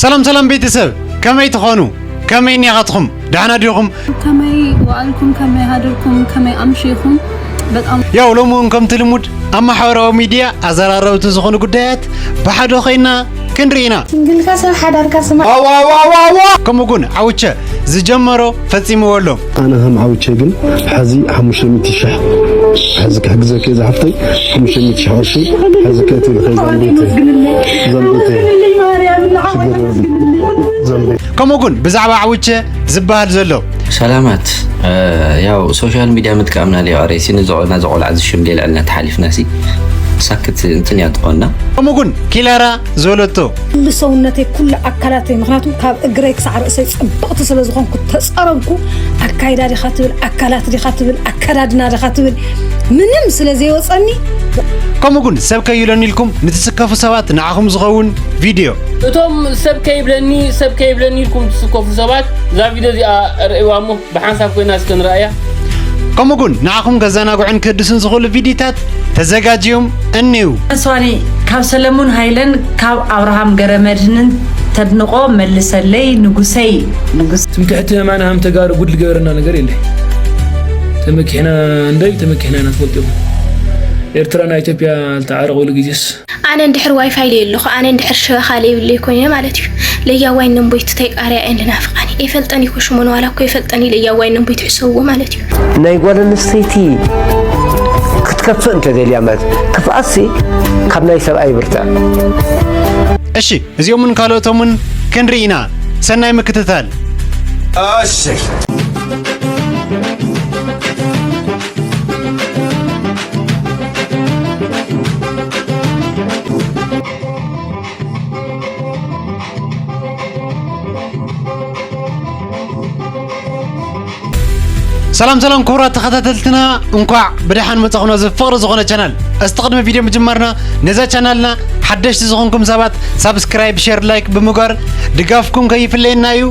ሰላም ሰላም ቤተሰብ፣ ከመይ ትኾኑ? ከመይ እኒኻትኹም? ደሕና ዲኹም? ከመይ ውዓልኩም? ከመይ ሃደርኩም? ከመይ ኣምሺኹም? በጣም ያው ሎሚ እውን ከምቲ ልሙድ ኣብ ማሕበራዊ ሚድያ ኣዘራረብቲ ዝኾኑ ጉዳያት ብሓደ ኮይና ክንርኢ ኢና። ሲንግልካ ሰብ ሓዳርካ ስማዕ። ከምኡ እውን ዓውቸ ዝጀመሮ ፈጺምዎ ኣሎ። ኣነ ከም ዓውቸ ግን ሕዚ ሓሙሽተ ሚእቲ ሽሕ ሕዚ ክሕግዘኪ እየ ዝሓፍተይ። ሓሙሽተ ሚእቲ ሽሕ ቅርሺ ሕዚ ክእቲ ኢልኸ ዛምቤተ ዛምቤተ ሽግር የብሉ ዛምቤተ ከምኡ እውን ብዛዕባ ዓውቸ ዝበሃል ዘሎ ሰላማት ያው ሶሻል ሚድያ ምጥቃምና ሊቃሬሲ ንዘቆልና ዘቆልዓ ዝሽም ሌልዕልና ተሓሊፍና ሲ ሳክት እንትን እያ ትኾንና። ከምኡ እውን ኪላራ ዝበለቶ ኩሉ ሰውነተይ ኩሉ ኣካላተይ ምክንያቱ ካብ እግረይ ክሳዕ ርእሰይ ፅብቕቲ ስለ ዝኾንኩ ተፀረብኩ። ኣካይዳ ዲኻ ትብል ኣካላት ዲኻ ትብል ኣከዳድና ዲኻ ትብል ምንም ስለ ዘይወፀኒ ከምኡ እውን ሰብ ከይብለኒ ኢልኩም ንትስከፉ ሰባት ንዓኹም ዝኸውን ቪድዮ እቶም ሰብ ከይብለኒ ሰብ ከይብለኒ ኢልኩም ትስከፉ ሰባት እዛ ቪድዮ እዚኣ ርእይዋ እሞ ብሓንሳብ ኮይና እስከ ንረኣያ። ከምኡ እውን ንዓኹም ከዘናግዑን ክህድሱን ዝኽእሉ ቪድዮታት ተዘጋጅዮም እኒው። መስዋኒ ካብ ሰለሙን ሃይለን ካብ ኣብርሃም ገረመድህንን ተድንቆ መልሰለይ ንጉሰይ ንጉስ ትምክሕቲ የማነ ሃም ተጋሩ ጉድ ልገበረና ነገር የለ ተመኪሕና እንደይ ተመኪሕና ኢና ትፈልጡ ኢኹም ኤርትራ ናይ ኢትዮጵያ ዝተዓረቑሉ ግዜስ ኣነ እንድሕር ዋይፋይ ለየለኹ ኣነ እንድሕር ሸበኻ ለይብለይ ኮይነ ማለት እዩ ለያዋይ ነንቦይቱ ተይቃርያ እየን ልናፍቓኒ የፈልጠን ይኮ ሽሞን ዋላ እኮ የፈልጠን እዩ ለያዋይ ነንቦይቱ ሕሰብዎ ማለት እዩ ናይ ጓል ኣንስተይቲ ክትከፍእ እንተደልያ ማለት ክፍኣትሲ ካብ ናይ ሰብኣይ ብርትዕ እሺ እዚኦምን ካልኦቶምን ክንርኢ ኢና ሰናይ ምክትታል እሺ ሰላም ሰላም ክቡራት ተኸታተልትና እንኳዕ ብደሓን መጻኹም ናብዚ ፍቕሪ ዝኾነ ቻናል እስቲ ቅድሚ ቪድዮ ምጅማርና ነዛ ቻናልና ሓደሽቲ ዝኾንኩም ሰባት ሳብስክራይብ ሸር ላይክ ብምግባር ድጋፍኩም ከይፍለየና እዩ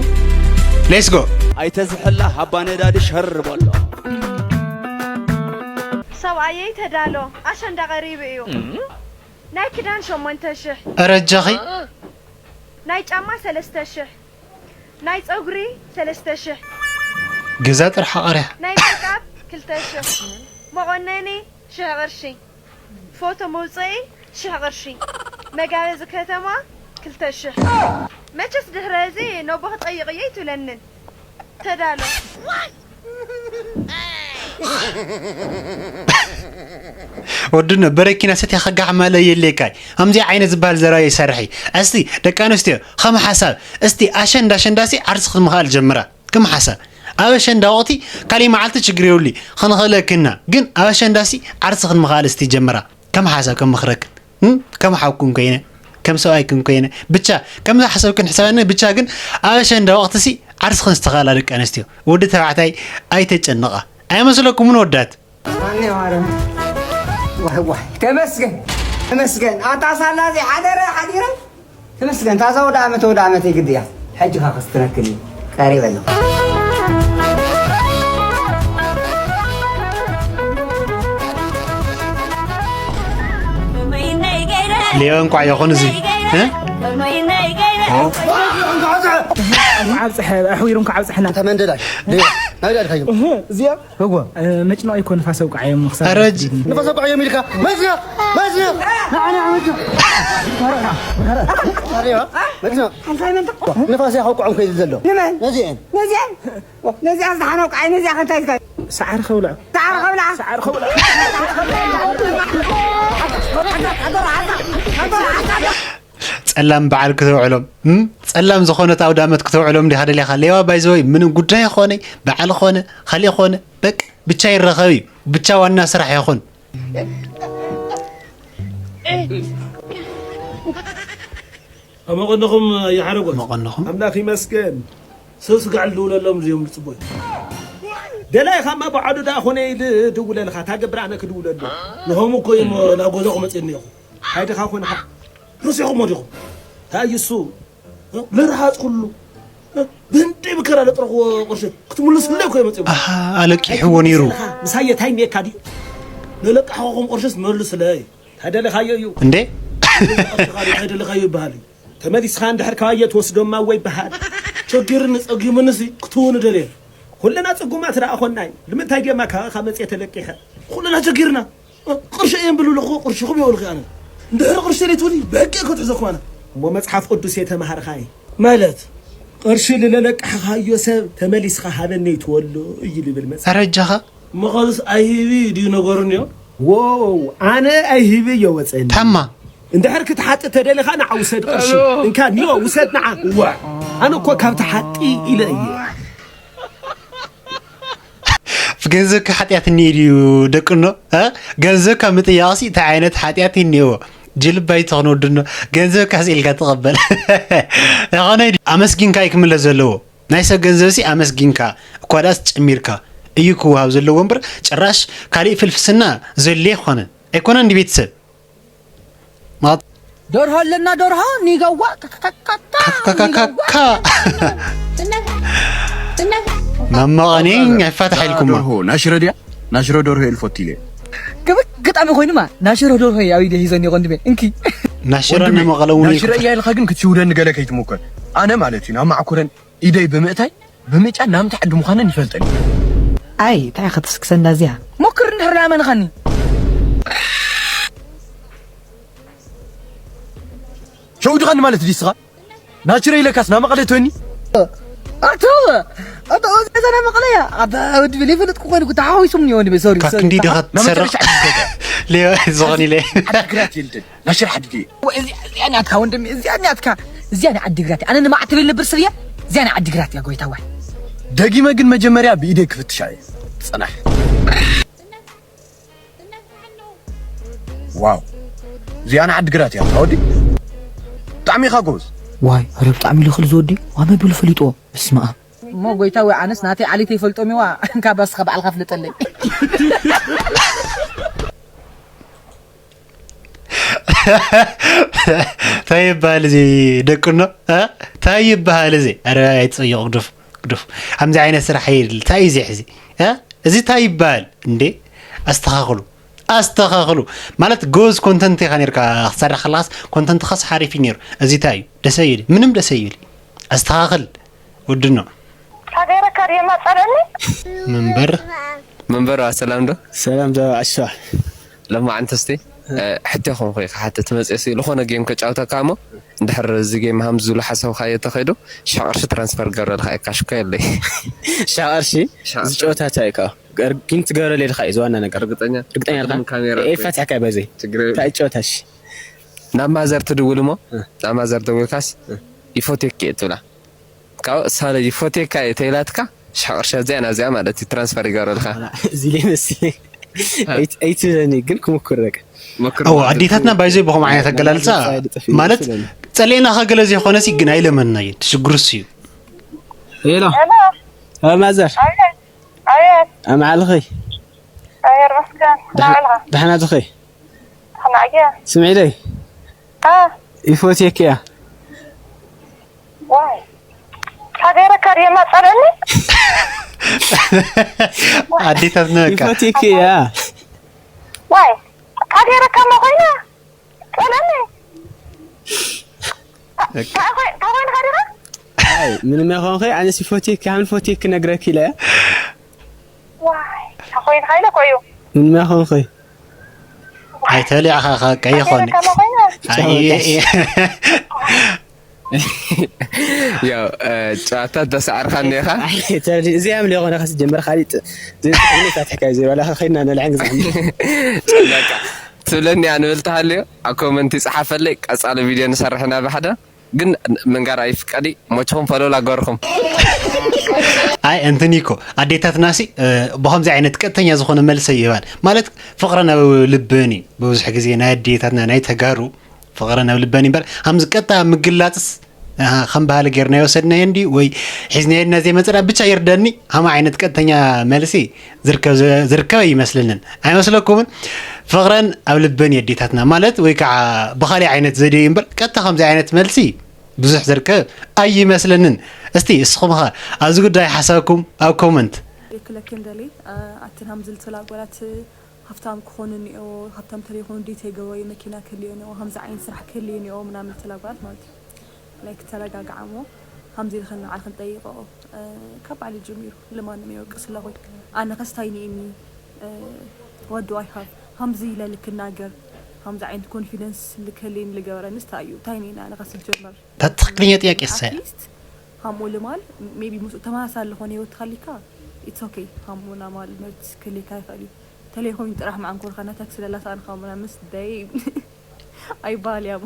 ሌስጎ ኣይተዝሕላ ሃባ ነዳዲ ሸር በሎ ሰብኣየይ ተዳሎ ኣሸንዳ ቀሪቡ እዩ ናይ ክዳን ሸሞንተ ሽሕ ኧረ እጃኺ ናይ ጫማ ሰለስተ ሽሕ ናይ ጸጉሪ ሰለስተ ሽሕ ገዛ ጥራሕ ኣቐርያ ናይ ሜክኣፕ ክልተ ሽሕ መቖነኒ ሽሕ ቅርሺ ፎቶ መውጽኢ ሽሕ ቅርሺ መጋበዚ ከተማ ክልተ ሽሕ መቸስ ድሕሪ እዚ ነቦ ክጠይቕ እየ ኣይትብለንን ተዳሎ ወድነ በረኪና ሰትያ ከጋሕ ማለ የሌካይ ከምዚ ዓይነት ዝበሃል ዘረባ ይሰርሒ እስቲ ደቂ ኣንስትዮ ከም ሓሳብ እስቲ ኣሸንዳ ኣሸንዳሲ ዓርሲ ክትምኽኣል ጀምራ ከም ሓሳብ ኣብ ኣሸንዳ ወቕቲ ካሊእ መዓልቲ ችግር የብሉ ክንኽእለክና ግን ኣብ ኣሸንዳሲ ዓርሲ ክትምኽኣል እስቲ ጀምራ ከም ሓሳብ ከም ምኽረክን ከም ሓውክን ኮይነ ከም ሰብኣይክን ኮይነ ብቻ ከምዛ ሓሰብክን ሕሰበኒ ብቻ ግን ኣብ ኣሸንዳ ወቕትሲ ዓርሲ ክንስተኻላ ደቂ ኣንስትዮ ወዲ ተባዕታይ ኣይተጨንቓ ኣይመስለኩምን ወዳት ማርያም ዋይ ዋይ ተመስገን ተመስገን ኣታ ሳላ እዚ ሓደረ ሓዲረ ተመስገን ታዛ ወደ ዓመት ወደ ዓመት ይግድያ ሕጂ ካ ክስትረክል ቀሪበ ኣለኹ ሌባ እንኳዕ ይኹን እዚ ኣብፅሐ ኣሕዊሩ እንኳ ኣብፅሐና ተመንደዳይ ናይ ዳድካዮም እዚኣ እወ መጭነቕ ይኮ ንፋስ ኣውቃዓዮም ምኽሳር ረጅ ንፋስ ኣውቃዓዮም ኢልካ መዝነቕ መዝነቕ ንዓና መዝነቕ ታሪዋ መዝነቕ ንፋስ እያ ከውቅዖም ከይዱ ዘሎ ነዚአን ነዚአን ነዚኣ ዝሓነው ቃይ ነዚኣ ከንታይ ኢልካ ሰዓር ከብልዖ ሰዓር ከብልዓ ሰዓር ከብልዓ ጸላም በዓል ክተውዕሎም ጸላም ዝኾነት ኣውዳመት ክተውዕሎም እንዲኻ ደሊኻ ሌባ ባይዘወይ ምንም ጉዳይ ኾነ በዓል ኾነ ኻሊእ ኾነ በቅ ብቻ ይረኸብ እዩ ብቻ ዋና ስራሕ ይኹን ኣብ መቐንኹም ይሓረጎት መቐንኹም ኣምላኽ ይመስገን ስስ ጋዕል ድውለሎም እዮም ዝፅበዩ ደላይ ካብ ማባዓዱ ዳ ኾነ ድውለልኻ ታገብር ኣነ ክድውለሉ ንኸምኡ እኮ እዮም ናብ ገዛኹም መፅእኒ ኢኹም ሓይድኻ ኮንኻ ረሲኹሞ ዲኹም እንታይ እሱ ለርሃፅ ኩሉ ብህንደይ ብከራ ለጥረኽዎ ቅርሺ ክትምልስለይ እኮ እዮም መፅኦም ኣሃ ኣለቂሕዎ ነይሩ ምሳየ ታይ ሜካ ድዩ ለለቃሕኹም ቅርሽስ መልስለይ ታደለኻዮ እዩ እንዴ ታደለኻዮ ይበሃል እዩ ተመሊስኻ እንድሕር ካባዮ ትወስዶማ ወይ በሃል። ችግርኒ ጸጊሙንሲ ክትውኑ ደልየ። ኩልና ጽጉማት ደኣ ኾንና እዩ። ንምንታይ ድየማ ካባኻ መጽየ ተለቂሐ? ኩልና ችግርና። ቅርሺ እየን ብሉ ኣለኹ፣ ቅርሺኹም የውልኺ ኣነ። እንድሕር ቅርሺ ዘይትብሊ ብሕቂ እኮ ትሕዘኩም ኣነ። እሞ መጽሓፍ ቅዱስ የተማሃርኻ እዩ። ማለት? ቅርሺ ልለለቅሕኻዮ ሰብ ተመሊስኻ ሃበኒ ይትወሎ እዩ ልብል መጽሓፍ። ኣረ እጃኻ። እሞ ኸልስ ኣይሂቢ ድዩ ነገሩ እኒኦ? ዎው፣ ኣነ ኣይሂቢ እዮ ወጸኒ። ታማ። እንድሕር ክትሓጥ ተደሊኻ ንዓ ውሰድ ቅርሺ። እንካ ኒዮ ውሰድ ንዓ። ዋ፣ ኣነ እኮ ካብ ተሓጢ ኢለ እየ። ገንዘብካ ሓጢኣት እኒኦ ድዩ ደቅኖ? እ? ገንዘብካ ምጥያቕሲ እንታይ ዓይነት ሓጢኣት እኒኦ? ጅልባ ኣይትኾን ወድኖ። ገንዘብካ ስኢልካ ትቐበል። ዝኾነ ኣመስጊንካ እዩ ክምለስ ዘለዎ። ናይ ሰብ ገንዘብሲ ኣመስጊንካ እኳ ደኣስ ጨሚርካ እዩ ክወሃብ ዘለዎ እምበር ጭራሽ ካሊእ ፍልፍስና ዘድልዮ ኣይኮነን። ኣይኮነን እንዲ ቤተሰብ። ማጥ- ደርሆ ኣለና ደርሆ ኒገዋ ካካካካ ካካካካ። መመቐኒ ኣይፋታሕ ኢልኩማ። ደርሆ ናሽረ ድያ? ናሽረ ደርሆ ኢልፎት ኢለ። ግብ ግጣሚ ኮይኑማ ናሽረ ደርሆ ኣብ ኢደ ሂዘኒ ቆንድሜ እንኪ። ናሽረ ወንድሜ፣ ነመቐለ እውን ናሽረ ኢልኩ። እያ ኢልካ ግን ክትሽውደኒ ገለ ከይትሞከር። ኣነ ማለት እዩ ናብ ማዕኩረን ኢደይ ብምእታይ ብምጫ ናምቲ ዓዲ ምዃነን ይፈልጠን እዩ። ኣይ እንታይ ክትስክሰና እዚኣ። ሞክር እንድሕር ናመንኻኒ። ሸውድኻኒ ማለት ድስኻ ናችረ ኢለካስ ናብ መቐለ ትወኒ። ኣቶ ኣቶ እዛ ናይ መቐለያ ኣታ ወዲ ብለይ ፈለጥኩ ኮይኑ ተሓዊሱም ወዲ ሶሪ ካክ ሶሪ እንዲ ድኻ ትሰርቕ። ሌባ ዝኾን ኢለ። ዓድግራት የልደን ናሽር ሓድጊ። እዚኣ እዚኣ ናትካ ወንድም እዚኣ ናትካ። እዚኣ ናይ ዓድግራት ኣነ ንማዕተብ የልነብር ሰብ እያ። እዚኣ ናይ ዓድግራት እያ ጎይታ ዋይ። ደጊመ ግን መጀመርያ ብኢደይ ክፍትሻ እየ። ጽናሕ። ዋው እዚኣ ናይ ዓድግራት እያ ኣወዲ። ብጣዕሚ ኢኻ ጎበዝ። ዋይ ኣረ ብጣዕሚ ልኽል ዝወዲ ዋመ ብሉ ፈሊጥዎ። በስመ ኣብ። እሞ ጎይታ ወይ ኣነስ ናተይ ዓሌተይ ይፈልጦም ይዋ። እንካ ባስኻ ባዕልኻ ፍለጠለይ። እንታይ ይበሃል እዚ ደቅኖ? እ? እንታይ ይበሃል እዚ? ኣረ ኣይትጸየቑ፣ ግደፉ፣ ግደፉ። ከምዚ ዓይነት ስራሕ የድሊ። እንታይ እዩ እዚ ሕዚ? እ? እዚ እንታይ ይበሃል እንዴ? ኣስተኻኽሉ፣ ኣስተኻኽሉ። ማለት ጎበዝ ኮንተንት ኢኻ ነርካ ክትሰርሕ ከለኻስ ኮንተንትኻስ ሓሪፍ እዩ ነይሩ። እዚ እንታይ እዩ? ደስ ኣይብል፣ ምንም ደስ ኣይብል። ኣስተኻኽል ወድኖ። ሃገረካ ድየ ማጸለኒ? መንበር መንበር ሰላም ዶ? ሰላም ዶ ኣሽዋ። ለማዓንቲ እስቲ፣ እ፣ ሕቶ ይኹን ኾይ ክሓትት መፅእ ሲ ዝኾነ ጌም ከጫውተካ እሞ፣ እንድሕር እዚ ጌም ሃምዚ ዝብሉ ሓሰብካዮ ተኸይዱ፣ ሽሕ ቅርሺ ትራንስፈር ገብረልካ እየ፣ ካሽ እኮ የለይ። ሽሕ ቅርሺ? ሽሕ ቅርሺ። ዝጨወታ እንታይ እዩ ከዓ? ገር-፣ ግን ትገብረለይ ኢልካ እዩ ዝዋና ነገር። ርግጠኛ? ርግጠኛ ኢልካ? ካሜራ ኤ፣ እኮ እዩ። ፋትሕካ እዩ በዘይ። ችግር የብሉን። እንታይ ይጨወታ እሺ? ናብ ማዘር ትድውል እሞ፣ እ። ናብ ማዘር ደዊልካስ፣ እ። ይፎቴክ እየ ትብላ። ካብ ሳለ ይፎቴካ እየ ተይላትካ፣ ሽሕ ቅርሺ እዚኣ ናዚኣ ማለት እዩ፣ ትራንስፈር ይገብረልካ። እዚ ለይ መስለኝ። ኣይት-፣ ኣይትብለኒ፣ ግን ክምኩር በቃ። ሞክር እዎ፣ ማለት ኣዴታትና እዩ። ባይዘይ ብኸም ዓይነት ኣገላልጻ፣ ኣገላልጻ ይጥፍ ማለት፣ ይመስለኒ። ጸሊእና ከገለ ዘይኾነ ሲ ግን ኣይለመንና እዩ፣ ትሽግሩ እሱ እዩ። ሄሎ። ሄሎ። እ፣ ማዘር። ኣቤት። ኣቤት። ኣማዕልኺ። ኣየር መስገን። ደሓ-፣ ናዕልኻ። ደሓና ትኺ። ደሓና እየ። ስምዒለይ። እ። ይፎቴክ እያ። ዋይ። ሃገረካ ድየ ማጸለኒ? ኣዴታትና በቃ። ይፎቴክ እያ። ዋይ። ሃገረካ ማ ኮይና? ጸለኒ። በቃ። ታ-፣ ታ-፣ ታ ኮይንካ ዲኻ? ኣይ፣ ምንም ኣይኮንኸይ፣ ኣነስ ይፎቴክ፣ ኣን ፎቴክ ክነግረክ ኢለ። ዋይ፣ ታ ኮይንካ ኢለ ኮዩ። ምንም ኣይኮንኸይ። ኣይተሊዕኻ ኸ ቀይኾኒ። ኣይ፣ ጨዋታ። ያው፣ እ፣ ጨዋታ ተሳዕርካ እኒኻ። ኣይ፣ ተሪ-፣ እዚኣ ምን የኾነ ኸስ ጀመር ኻሊጥ። ዘይትኽእሉ ፋትሕካ እዩ ዘይበላኻ ኸይድና ነልዕን ግዛዕና። በቃ፣ ትብለኒ እያ ንብል ተሃልዮ፣ ኣብ ኮመንቲ ጸሓፈለይ፣ ቀጻሊ ቪድዮ ንሰርሕ ኢና ብሓደ። ግን ምንጋር ኣይፍቀዲ፣ ሞችኹም ፈለውላ ገርኹም። ኣይ፣ እንትን እኮ፣ ኣዴታትናሲ፣ እ፣ ብኸምዚ ዓይነት ቀጥተኛ ዝኾነ መልሰ ይህባን። ማለት፣ ፍቕረን ኣብ ልበን እዩ። ብብዙሕ ግዜ ናይ ኣዴታትና፣ ናይ ተጋሩ፣ ፍቕረን ኣብ ልበን እዩ እምበር፣ ሃምዚ ቀጥታ ምግላጽስ፣ ኣሃ፣ ከም ባህሊ ጌርና ይወሰድናዮ እንዲ ወይ ሒዝናዮ እና ዘይመጸና ብቻ ይርደኒ። ሃማ ዓይነት ቀጥተኛ መልሲ ዝርከብ ዘ-፣ ዝርከብ ኣይመስለንን። ኣይመስለኩምን? ፍቕረን ኣብ ልበን እዩ ኣዴታትና ማለት ወይ ከዓ ብኻሊእ ዓይነት ዘዴ እዩ እምበር ቀጥታ ከምዚ ዓይነት መልሲ ብዙሕ ዝርከብ ኣይመስለንን። እስቲ እስኹም ኸ ኣብዚ ጉዳይ ሓሳብኩም ኣብ ኮመንት። የክለክ እንደሊ፣ አ-፣ ኣትን ሃምዝል ትላጎላት ሃብታም ክኾኑ እኒኦ፣ ሃብታም ተለይኾኑ ዴት የገበዩ መኪና ክህልዮ እኒኦ፣ ሃምዚ ዓይነት ስራሕ ክህልዮ እኒኦ ምናምን ትላጎላት ማለት እዩ። ላይክ ተረጋግዓ እሞ ከምዚ ኢልክን ንዓ ክንጠይቆ ካብ ባዕሊ ጅሚሩ ልማን የወቅስ ኣለኹ። ኣነ ከስታይ ኒኒ ወዱ ኣይሃብ ከምዚ ኢለ ልክናገር ከምዚ ዓይነት ኮንፊደንስ ልክህልየኒ ልገበረኒ ስታይ እዩ እንታይ ኒና ኣነ ከስጀመር ትክክለኛ ጥያቄ እሰ ኣትሊስት ሃሞ ልማል ሜቢ ምስኡ ተመሳሳሊ ዝኾነ ህይወት ተሃሊካ ኢትስ ኦኬ ሃሞ ናማል መብት ክልካ ይኽእል እዩ ተለይኮይን ጥራሕ መዓንኮርካ ነታ ክስለላ ሰኣንካ ምናምስ ደይ ኣይበሃል ያሞ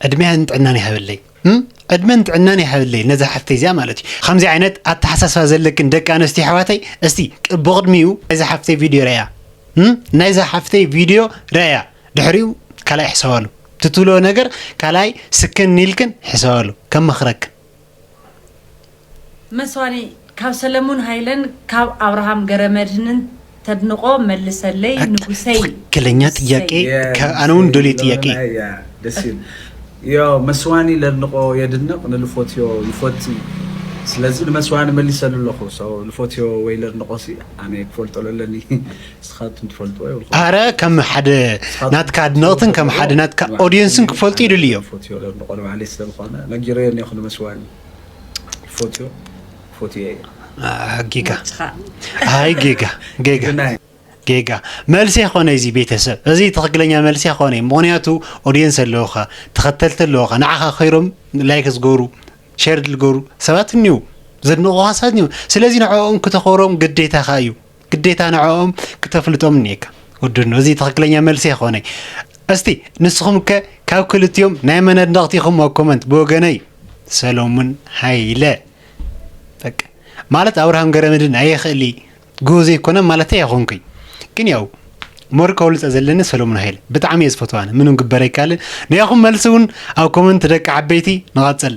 ዕድመን ጥዕናን ይሃበለይ እም? ዕድመን ጥዕናን ይሃበለይ ነዛ ሓፍተይ እዚኣ ማለት እዩ ከምዚ ዓይነት ኣተሓሳስባ ዘለክን ደቂ ኣነስትዮ ኣሕዋተይ እስቲ ብቕድሚኡ ናይዛ ሓፍተይ ቪድዮ ረያ እም? ናይዛ ሓፍተይ ቪድዮ ረያ ድሕሪኡ ካልኣይ ሕሰባሉ ትትብሎ ነገር ካልኣይ ስክን ኢልክን ሕሰባሉ ከም ምኽረክን መስዋኒ ካብ ሰለሙን ሃይለን ካብ ኣብርሃም ገረመድህንን ተድንቆ መልሰለይ ንጉሰይ ትክክለኛ ጥያቄ ከ- ኣነ እውን ደልየ ጥያቄ ደስ ይብል ያው መስዋኒ ለድንቆ የድንቕ ንልፎትዮ ይፎቲ ስለዚ ንመስዋኒ መሊሰሉ ኣለኹ ሰው ልፎትዮ ወይ ለድንቆ ሲ ኣነ ክፈልጦ ለለኒ ንስኻትኩም ትፈልጥዎ ይብልኹ ኣረ ከም ሓደ ናትካ ኣድነቕትን ከም ሓደ ናትካ ኦድየንስን ክፈልጡ ይድልዮም ፎትዮ ለድንቆ ንባዕለይ ስለዝኾነ ነጊረዮ እኒኹ ንመስዋኒ ፎትዮ ፎትዮ እየ አ፣ ጌጋ ኣይ ጌጋ ጌጋ ግናይ ጌጋ መልሲ ይኾነ እዚ ቤተሰብ እዚ ትኽክለኛ መልሲ ይኾነ ምክንያቱ ኦድየንስ ኣለውኻ ተኸተልቲ ኣለውኻ ንዓኻ ኸይሮም ላይክ ዝገብሩ ሸር ዝገብሩ ሰባት እኒው ዘድንቑኻ ሰባት እኒው ስለዚ ንዕኦም ክተኸብሮም ግዴታኻ እዩ ግዴታ ንዕኦም ክተፍልጦም እኒካ ውድኑ እዚ ትኽክለኛ መልሲ ይኾነ እስቲ ንስኹም ከ ካብ ክልቲኦም ናይ መን ኣድነቕቲ ኢኹም ኣብ ኮመንት ብወገነይ ሰሎሙን ሃይለ በቃ ማለት ኣብርሃም ገረመድን ኣየኽእሊ ጎበዝ ኣይኮነን ማለተይ ኣይኾንኩይ ግን ያው ሞር ከብልፀ ዘለኒ ሰሎሙን ሃይለ ብጣዕሚ እየ ዝፈትዎ ኣነ ምንም ግበር ኣይካልን ናይኹም መልሲ እውን ኣብ ኮመንት ደቂ ዓበይቲ ንቐፅል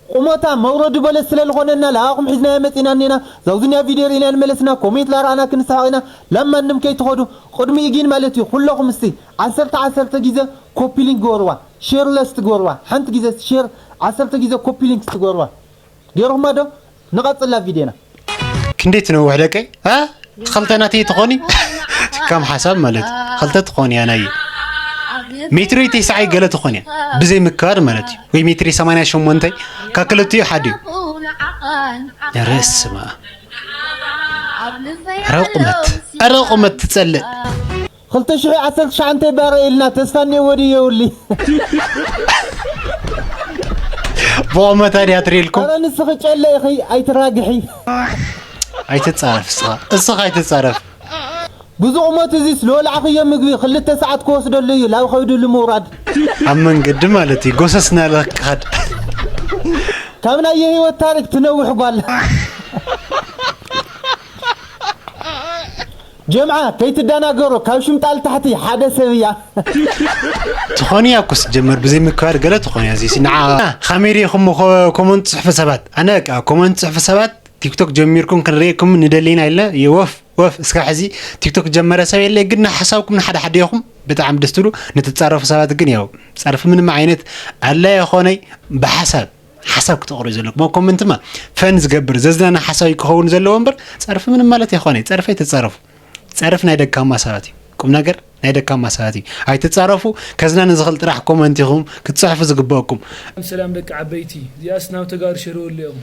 ቁመታ መውረዲ በለስ ስለ ዝኾነና ለኣኹም ሒዝናዮ መፂና እኒና ዛውዝንያ ቪድዮ ርኢና ንመለስና ኮሜንት ላረኣና ክንስሓቕ ኢና ላብ ማንም ከይትኸዱ ቅድሚኡ ግን ማለት እዩ ኩለኹም እስቲ ዓሰርተ ዓሰርተ ግዜ ኮፒ ሊንክ ግበርዋ ሼር ለስ ትግበርዋ ሓንቲ ግዜ ሼር ዓሰርተ ግዜ ኮፒ ሊንክ ትግበርዋ ገይርኹማ ዶ ንቐፅል ናብ ቪድዮና ክንደይ ትነውሕ ደቀይ እ ክልተ ናተይ ትኾኒ ከም ሓሳብ ማለት እዩ ክልተ ትኾን እያ ናይ ሜትሪ ተስዓይ ገለ ትኾን እያ ብዘይ ምክባድ ማለት እዩ ወይ ሜትሪ ሰማንያ ሸሞንተ ካብ ክልቲኡ ሓደ እዩ ርእ ስማ ረ ቁመት ረ ቁመት ትጸልእ ክልተ ሽሕ ዓሰርተ ትሽዓተ ይባረ ኢልና ተስፋ እኒኦ ወዲ የውሊ ብቑመታ ድያ ትሪልኩም ኧረ ንስኺ ጨለ ኢኺ ኣይትራግሒ ኣይትጻረፍ እስኻ እስኻ ኣይትጻረፍ ብዙ ቁመት እዚ ስለወላዕኽዮ ምግቢ ክልተ ሰዓት ክወስደሉ እዩ ላብ ከብድሉ ምውራድ ኣብ መንገዲ ማለት እዩ ጎሰስ እናበልካ ክኸድ ካብ ናይ የህይወት ታሪክ ትነውሕ ጓል ጀምዓ ከይትደናገሩ ካብ ሽምጣል ታሕቲ ሓደ ሰብ እያ ትኾን እያ እኮ ስጀመር ብዘይ ምክባር ገለ ትኾን እያ እዚሲ ንዓ ካሜሪ ኢኹም ኮመንት ፅሕፉ ሰባት ኣነ በቃ ኮመንት ፅሕፉ ሰባት ቲክቶክ ጀሚርኩም ክንርእየኩም ንደሊና ኢለ ወፍ ወፍ እስካ ሕዚ ቲክቶክ ጀመረ ሰብ የለ ግን ንሓሳብኩም ንሓደ ሓደ ኢኹም ብጣዕሚ ደስ ትብሉ ንትፃረፉ ሰባት ግን ያው ፀርፊ ምንም ዓይነት ኣለ ይኾነይ ብሓሳብ ሓሳብ ክተቕርቡ ዘለኩም ኣብ ኮመንትማ ፈን ዝገብር ዘዝናና ሓሳብ ክኸውን ዘለዎ እምበር ፀርፊ ምንም ማለት ይኾነይ ፀርፊ ኣይትፃረፉ ፀርፊ ናይ ደካማ ሰባት እዩ ቁም ነገር ናይ ደካማ ሰባት እዩ ኣይትፃረፉ ከዝናኒ ዝኽእል ጥራሕ ኮመንት ኢኹም ክትፅሕፉ ዝግበአኩም ሰላም ደቂ ዓበይቲ እዚኣስ ናብ ተጋሩ ሸርወሉ ኢኹም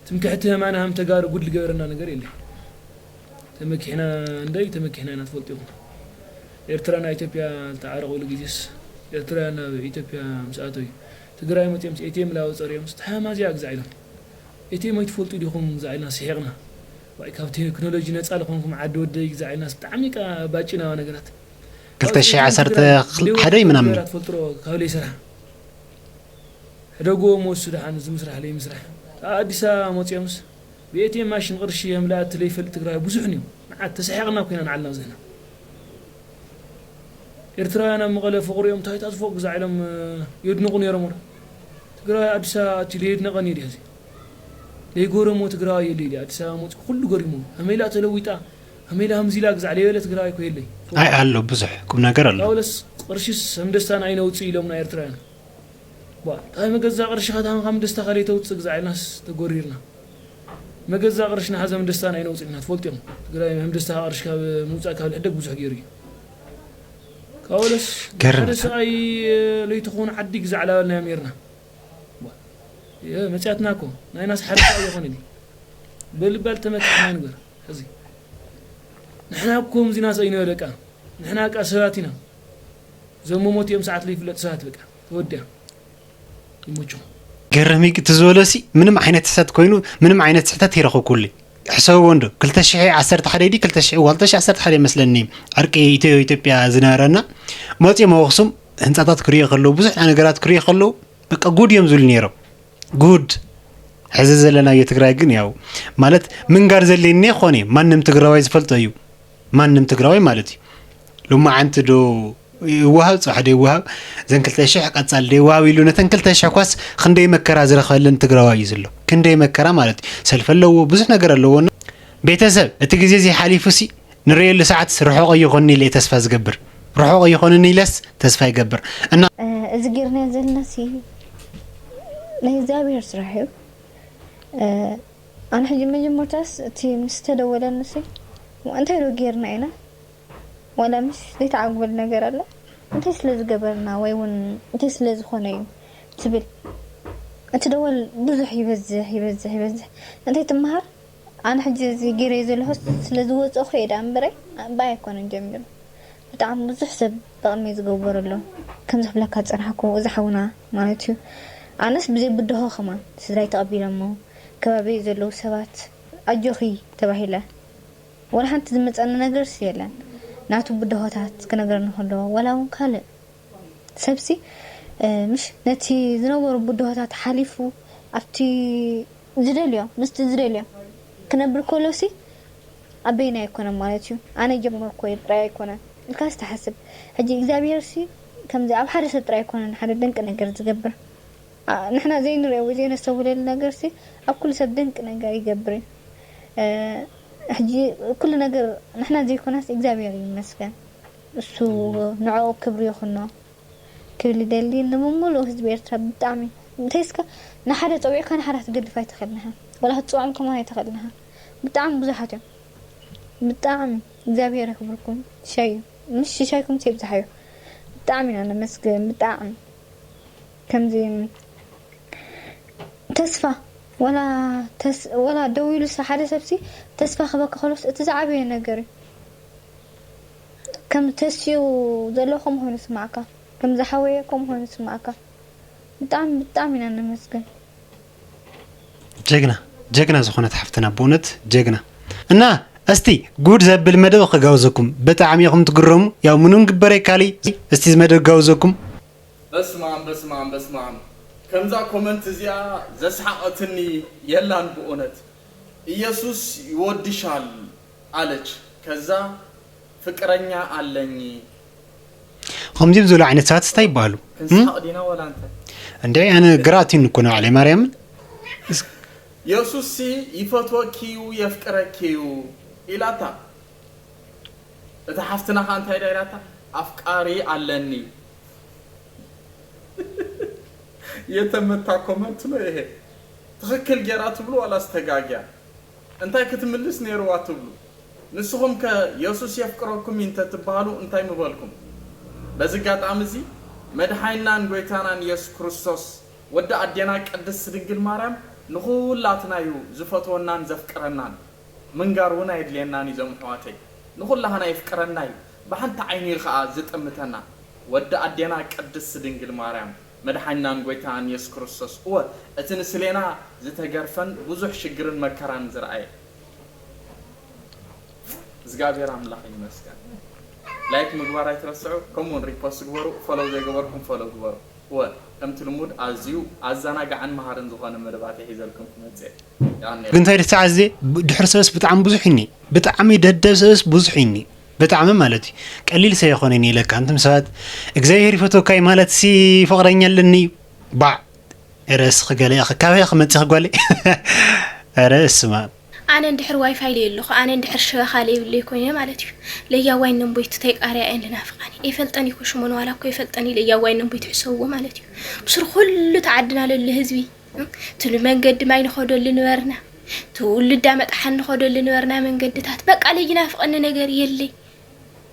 ትምክሕቲ የማነ ሃም ተጋሩ ጉድ ልገበረና ነገር የለ ተመኪሕና እንደይ ተመኪሕና ኢና ትፈልጡ ኢኹም ኤርትራ ና ኢትዮጵያ ዝተዓረቑሉ ግዜስ ኤርትራ ናብ ኢትዮጵያ ምስ ኣተዩ ትግራይ መፅኦም ኤቲኤም ላወፀርዮም ዝተሓማዚያ ግዛዕ ኢሎም ኤቲኤም ኣይትፈልጡ ዲኹም ግዛዕ ኢልና ስሒቕና ዋይ ካብ ቴክኖሎጂ ነፃ ልኾንኩም ዓዲ ወደይ ግዛዕ ኢልና ብጣዕሚ ቃ ባጭናዋ ነገራት ክልተ ሺሕ ዓሰርተ ሓደ ምናምን ትፈልጥሮ ካብ ለይ ስራሕ ሕደጎ መወሱ ደሓን እዚ ምስራሕ ለይ ምስራሕ ኣብ ኣዲስ ኣበባ መፅኦምስ ብኤቲኤም ማሽን ቅርሺ የምልኣት ለይፈልጥ ትግራይ ብዙሕ ንዩ መዓት ተሰሒቕና ኮይና ንዓልና ዝህና ኤርትራውያን ኣብ መቐለ ፍቕሪኦም ታይታ ዝፎቕ ግዛዕ ኢሎም የድንቑ ነይሮም ወላ ትግራይ ኣዲስ ኣበባ ኣትዩ ለየድነቐኒ ድያ እዚ ለይጎረሞ ትግራዋይ የለ ኢለ ኣዲስ ኣበባ መፅኡ ኩሉ ገሪሞ ከመይላ ተለዊጣ ከመይላ ከምዚላ ግዛዕ ለይበለ ትግራዋይ እኮ የለይ ኣይ ኣሎ ብዙሕ ቁም ነገር ኣሎ ካውለስ ቅርሽስ ከም ደስታን ኣይነውፅእ ኢሎምና ኤርትራውያን ባ እንታይ መገዛ ቅርሽኻ ታምኻም ደስታኻ ለይተውፅእ ግዛዕ ኢልናስ ተጎሪርና መገዛ ቅርሽና ሓዘም ደስታን ኣይነውፅእ ኢና ትፈልጡ እዮም ትግራይ ከም ደስታኻ ቅርሽካ ምውፃእ ካብ ልሕደግ ብዙሕ ገይሩ እዩ ካወለስ ገርም ሓደ ሰብኣይ ለይትኾኑ ዓዲ ግዛዕ ላበልናዮም ነርና መጽያትና እኮ ናይ ናስ ሓርሳ ኣይኮነን እዩ። በልባል ተመክሕና ንግበር። ሕዚ ንሕና እኮ ከምዚ ናስ ኣይነበረ ቃ። ንሕና ቃ ሰባት ኢና። ዘመሞት እዮም ሰዓት ለይፍለጥ ሰባት በቃ። ተወዲያ። ይሞችኹም። ገረሚ እቲ ዝበሎሲ ምንም ዓይነት ስሕተት ኮይኑ ምንም ዓይነት ስሕተት ይረኸብኩሉ። ሕሰብዎ እንዶ ክልተ ሽሕ ዓሰርተ ሓደ ድዩ ክልተ ሽሕ ዋልተ ሽሕ ዓሰርተ ሓደ ይመስለኒ ዕርቂ ኢትዮ ኢትዮጵያ ዝነበረና መፂኦም ኣብ ኣኽሱም ህንፃታት ክሪኦ ከለዉ ብዙሕ ነገራት ክሪኦ ከለዉ በቃ ጉድ እዮም ዝብሉ ነይሮም። ጉድ ሕዚ ዘለናዮ ትግራይ ግን ያው ማለት ምንጋር ዘድልየኒ ኮነ ማንም ትግራዋይ ዝፈልጦ እዩ። ማንም ትግራዋይ ማለት እዩ። ሎማዓንቲ ዶ ይወሃብ ፅባሕ ዶ ይወሃብ ዘን ክልተ ሽሕ ቀፃል ዶ ይወሃብ ኢሉ ነተን ክልተ ሽሕ ኳስ ክንደይ መከራ ዝረኸበለን ትግራዋይ እዩ ዘሎ። ክንደይ መከራ ማለት እዩ። ሰልፊ ኣለዎ ብዙሕ ነገር ኣለዎ። ቤተሰብ እቲ ግዜ እዚ ሓሊፉ ሲ ንርእየሉ ሰዓት ርሑቕ ኣይኾንን ኢለ እየ ተስፋ ዝገብር። ርሑቕ ኣይኾንን ኢለስ ተስፋ ይገብር እና እዚ ጌርናዮ ዘለና ሲ ናይ እግዚኣብሔር ስራሕ እዩ። ኣነ ሕጂ መጀመርታስ እቲ ምስ ተደወለኒ ሲ እንታይ ዶ ጌርና ኢና ዋላ ምሽ ዘይተዓግበል ነገር ኣለ እንታይ ስለ ዝገበርና ወይ እውን እንታይ ስለ ዝኾነ እዩ ትብል እቲ ደወል ብዙሕ ይበዝሕ ይበዝሕ ይበዝሕ እንታይ ትመሃር ኣነ ሕጂ እዚ ገይረዮ ዘለኹ ስለ ዝወፀኹ እየ ደኣ እምበረይ ብኣይ ኣይኮነን ጀሚሩ ብጣዕሚ ብዙሕ ሰብ ብቕድመይ ዝገብር ኣሎ ከምዚ ክብለካ ዝፀናሕኩ እዚ ሓውና ማለት እዩ ኣነስ ብዘይ ብድሆ ከማን ስድራይ ተቐቢለሞ ከባቢይ ዘለዉ ሰባት ኣጆኺ ተባሂለ ወላ ሓንቲ ዝመፀኒ ነገርስ የለን ናቱ ብድሆታት ክነግረኒ ከሎ ወላ እውን ካልእ ሰብሲ ምሽ ነቲ ዝነበሩ ብድሆታት ሓሊፉ ኣብቲ ዝደልዮ ምስቲ ዝደልዮ ክነብር ከሎሲ ኣበይና ኣይኮነን ማለት እዩ ኣነ ጀመርኮ ጥራይ ኣይኮነን ኢልካ ዝተሓስብ ሕጂ እግዚኣብሔር ሲ ከምዚ ኣብ ሓደ ሰብ ጥራይ ኣይኮነን ሓደ ድንቂ ነገር ዝገብር ንሕና ዘይንሪኦ ወይ ዘይነስተውለሉ ነገር ሲ ኣብ ኩሉ ሰብ ድንቂ ነገር ይገብር እዩ ሕጂ ኩሉ ነገር ንሕና ዘይኮናስ እግዚኣብሔር ይመስገን እሱ ንዕኡ ክብሪ ይኹኖ ክብል ይደሊ ንምሙሉእ ህዝቢ ኤርትራ ብጣዕሚ እንተይስካ ንሓደ ፀዊዕካ ንሓደ ክትገድፍ ኣይትኽእልንሃ ወላ ክትፅውዖም ከማን ኣይትኽእልንሃ ብጣዕሚ ብዙሓት እዮም ብጣዕሚ እግዚኣብሔር የኽብርኩም ሻዩ ምስ ሽሻይኩም ትብዝሓዮ ብጣዕሚ ኢና ነመስግን ብጣዕሚ ከምዚ ተስፋ ወላ ተስ ወላ ደው ኢሉስ ሓደ ሰብሲ ተስፋ ክበካ ከሎስ እቲ ዝዓበየ ነገር እዩ ከም ተስኡ ዘሎ ከም ኮይኑ ስማዕካ ከም ዝሓወየ ከም ኮይኑ ስማዕካ ብጣዕሚ ብጣዕሚ ኢና ነመስግን ጀግና ጀግና ዝኾነት ሓፍትና ብእውነት ጀግና እና እስቲ ጉድ ዘብል መደብ ክጋብዘኩም ብጣዕሚ ኢኹም ትግረሙ ያው ምኑን ግበረ ካሊ እስቲ ዝመደብ ክጋብዘኩም በስማም በስማም በስማም ከምዛ ኮመንት እዚኣ ዘስሓቐትኒ የላን ብእውነት ኢየሱስ ይወድሻል አለች ከዛ ፍቅረኛ አለኝ ከምዚኦም ዝበሉ ዓይነት ሰባት እንታይ ይበሃሉ ክንስሓቕ ዲና ወላ እንታይ እንደ ኣነ ግራ ኣትዩኒ እኮ ንባዕለይ ማርያምን የሱስ ይፈትወኪዩ የፍቅረኪዩ ኢላታ እታ ሓፍትና ኸዓ እንታይ ዳ ኢላታ ኣፍቃሪ ኣለኒ የተመታ ኮመንት ነው ይሄ ትኽክል ጌራ ትብሉ ዋላ ስተጋግያ እንታይ ክትምልስ ነይርዋ ትብሉ ንስኹም ከ የሱስ የፍቅረኩም እዩ እንተትበሃሉ እንታይ ምበልኩም በዚ ጋጣሚ እዚ መድሓይናን ጎይታናን የሱስ ክርስቶስ ወዲ ኣዴና ቅድስት ድንግል ማርያም ንኹላትና እዩ ዝፈትወናን ዘፍቅረናን ምንጋር እውን ኣየድልየናን እዩ ዞም ኣሕዋተይ ንኹላህና የፍቅረና እዩ ብሓንቲ ዓይኑ እዩ ከዓ ዝጥምተና ወዲ ኣዴና ቅድስት ድንግል ማርያም መድሓኒናን ጎይታናን የሱስ ክርስቶስ እወ እቲ ንስሌና ዝተገርፈን ብዙሕ ሽግርን መከራን ዝረኣየ እግዚኣብሔር ኣምላኽ ይመስገን ላይክ ምግባር ኣይትረስዑ ከምኡውን ሪፖስት ግበሩ ፈለው ዘይገበርኩም ፈለው ግበሩ እወ ከምቲ ልሙድ ኣዝዩ ኣዘናጋዕን መሃርን ዝኾነ መደባት ሒዘልኩም ክመፅእ ግን እንታይ ድተዓዝየ ድሕር ሰበስ ብጣዕሚ ብዙሕ ይኒ ብጣዕሚ ደደብ ሰበስ ብዙሕ ይኒ ብጣዕሚ ማለት እዩ ቀሊል ሰብ ይኮነ ይኒ ኢለካ እንቱም ሰባት እግዚኣብሔር ይፈትወካ እዩ ማለት ሲ ፍቅረኛ ኣለኒ እዩ ባዕ ኧረ እስኺ ገለ ኢኺ ካበይ ኢኺ መፂኺ ጓለይ ኧረ እስማ ኣነ እንድሕር ዋይፋይ ለየለኹ ኣነ እንድሕር ሸበኻ ለይብለይ ኮይነ ማለት እዩ ለያዋይ ነንቦይቱ ተይቃርያ እየን ልናፍቃኒ ኣይፈልጠን ይኮ ሽሞን ዋላ እኮ ይፈልጠን እዩ ለያዋይ ነንቦይቱ ሕሰብዎ ማለት እዩ ብስሩ ኩሉ ተዓድና ለለ ህዝቢ ትሉ መንገዲ ማይ ንኸደሉ ንበርና ትውልዳ መጥሓን ንኸደሉ ንበርና መንገድታት በቃ ለይናፍቀኒ ነገር የለይ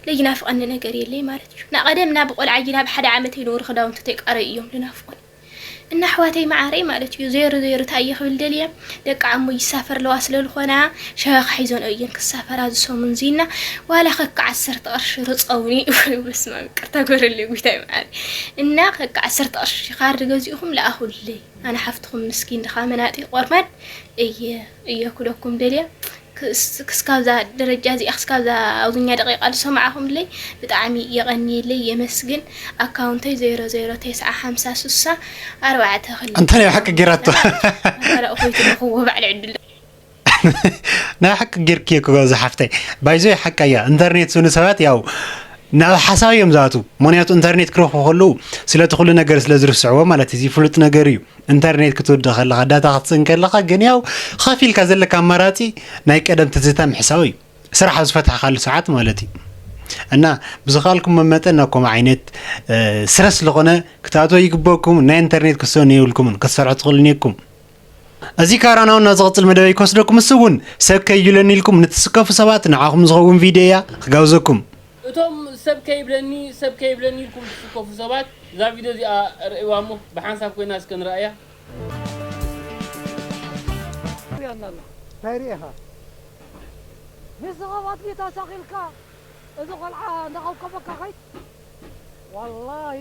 ለይናፍቀኒ ነገር የለይ ማለት እዩ ናቀደም ናብ ቆልዓ ጊና ብሓደ ዓመት ይነብሩ ክዳውንቲ ተይቃረዩ እዮም ልናፍቆኒ እና ኣሕዋተይ መዓረይ ማለት እዩ። ዜሮ ዜሮ እንታይ እየ ክብል ደልየ፣ ደቂ ዓሞ ይሳፈር ኣለዋ ስለ ዝኾና፣ ሸበኻ ሒዞን እየን ክሳፈራ ዝሰሙን ዚና። ዋላ ከካ ዓሰርተ ቅርሺ ርፀውኒ። በስመ ኣብ፣ ይቅርታ ግበረለይ ጉይታይ መዓረይ። እና ከካ ዓሰርተ ቅርሺ ካርድ ገዚእኹም ለኣኹለይ። ኣነ ሓፍትኹም ምስኪን ድኻ መናጢ ቆርማድ እየ፣ እየ ክለኩም ደልየ። ክስ-፣ ክስካብዛ ደረጃ እዚኣ፣ ክስካብዛ ኣብዚኛ ደቂቃ ዝሰማዕኹምለይ ብጣዕሚ የቐንየለይ፣ የመስግን። ኣካውንተይ ዜሮ ዜሮ ተስዓ ሓምሳ ስሳ ኣርባዕተ ክልተ። እንታይ ናይ ሓቂ ጌራቶ? ኣረ፣ እኹይ ትልኽዎ ባዕሊ ዕድል። ናይ ሓቂ ጌርክዮ ክገዛ ሓፍተይ። ባይዞ ሓቃያ። ኢንተርኔት ስኑ ሰባት ያው ናብ ሓሳብ እዮም ዝኣትዉ። ምኽንያቱ ኢንተርኔት ክረኽቡ ከለዉ ስለቲ ኩሉ ነገር ስለ ዝርስዕዎ ማለት እዩ። እዚ ፍሉጥ ነገር እዩ። ኢንተርኔት ክትውድእ ከለኻ፣ ዳታ ክትስእን ከለኻ ግን ያው ከፊልካ ዘለካ ኣማራጺ ናይ ቀደም ትዝታ ምሕሳው እዩ። ስራሕ ኣብ ዝፈታሕካሉ ሰዓት ማለት እዩ። እና ብዝኸኣልኩም መመጠን ናብ ከምኡ ዓይነት፣ እ፣ ስረ ስለኾነ ክትኣትዎ ይግበኩም። ናይ ኢንተርኔት ክሰኑ የብልኩምን፣ ክትሰርሑ ትኽእሉን ኢኩም። እዚ ካራናውን ናብ ዝቕጽል መደበይ ክወስደኩም፣ እሱ እውን ሰብ ከይብለኒ ኢልኩም ንትስከፉ ሰባት ንዓኹም ዝኸውን ቪድዮ እያ ክጋብዘኩም። እቶም ሰብ ከይብለኒ፣ ሰብ ከይብለኒ ኢልኩም ትስከፉ ሰባት፣ እዛ ቪድዮ እዚኣ ርእይዋ እሞ ብሓንሳብ ኮይና እስከ ንረኣያ። ርኣና ኣሎ። እንታይ ርኢኻ? ንስኻ ባትሪ ተሳኺልካ፣ እዚ ቆልዓ እንዳኸብከበካ ኸይድ። ዋላሂ፣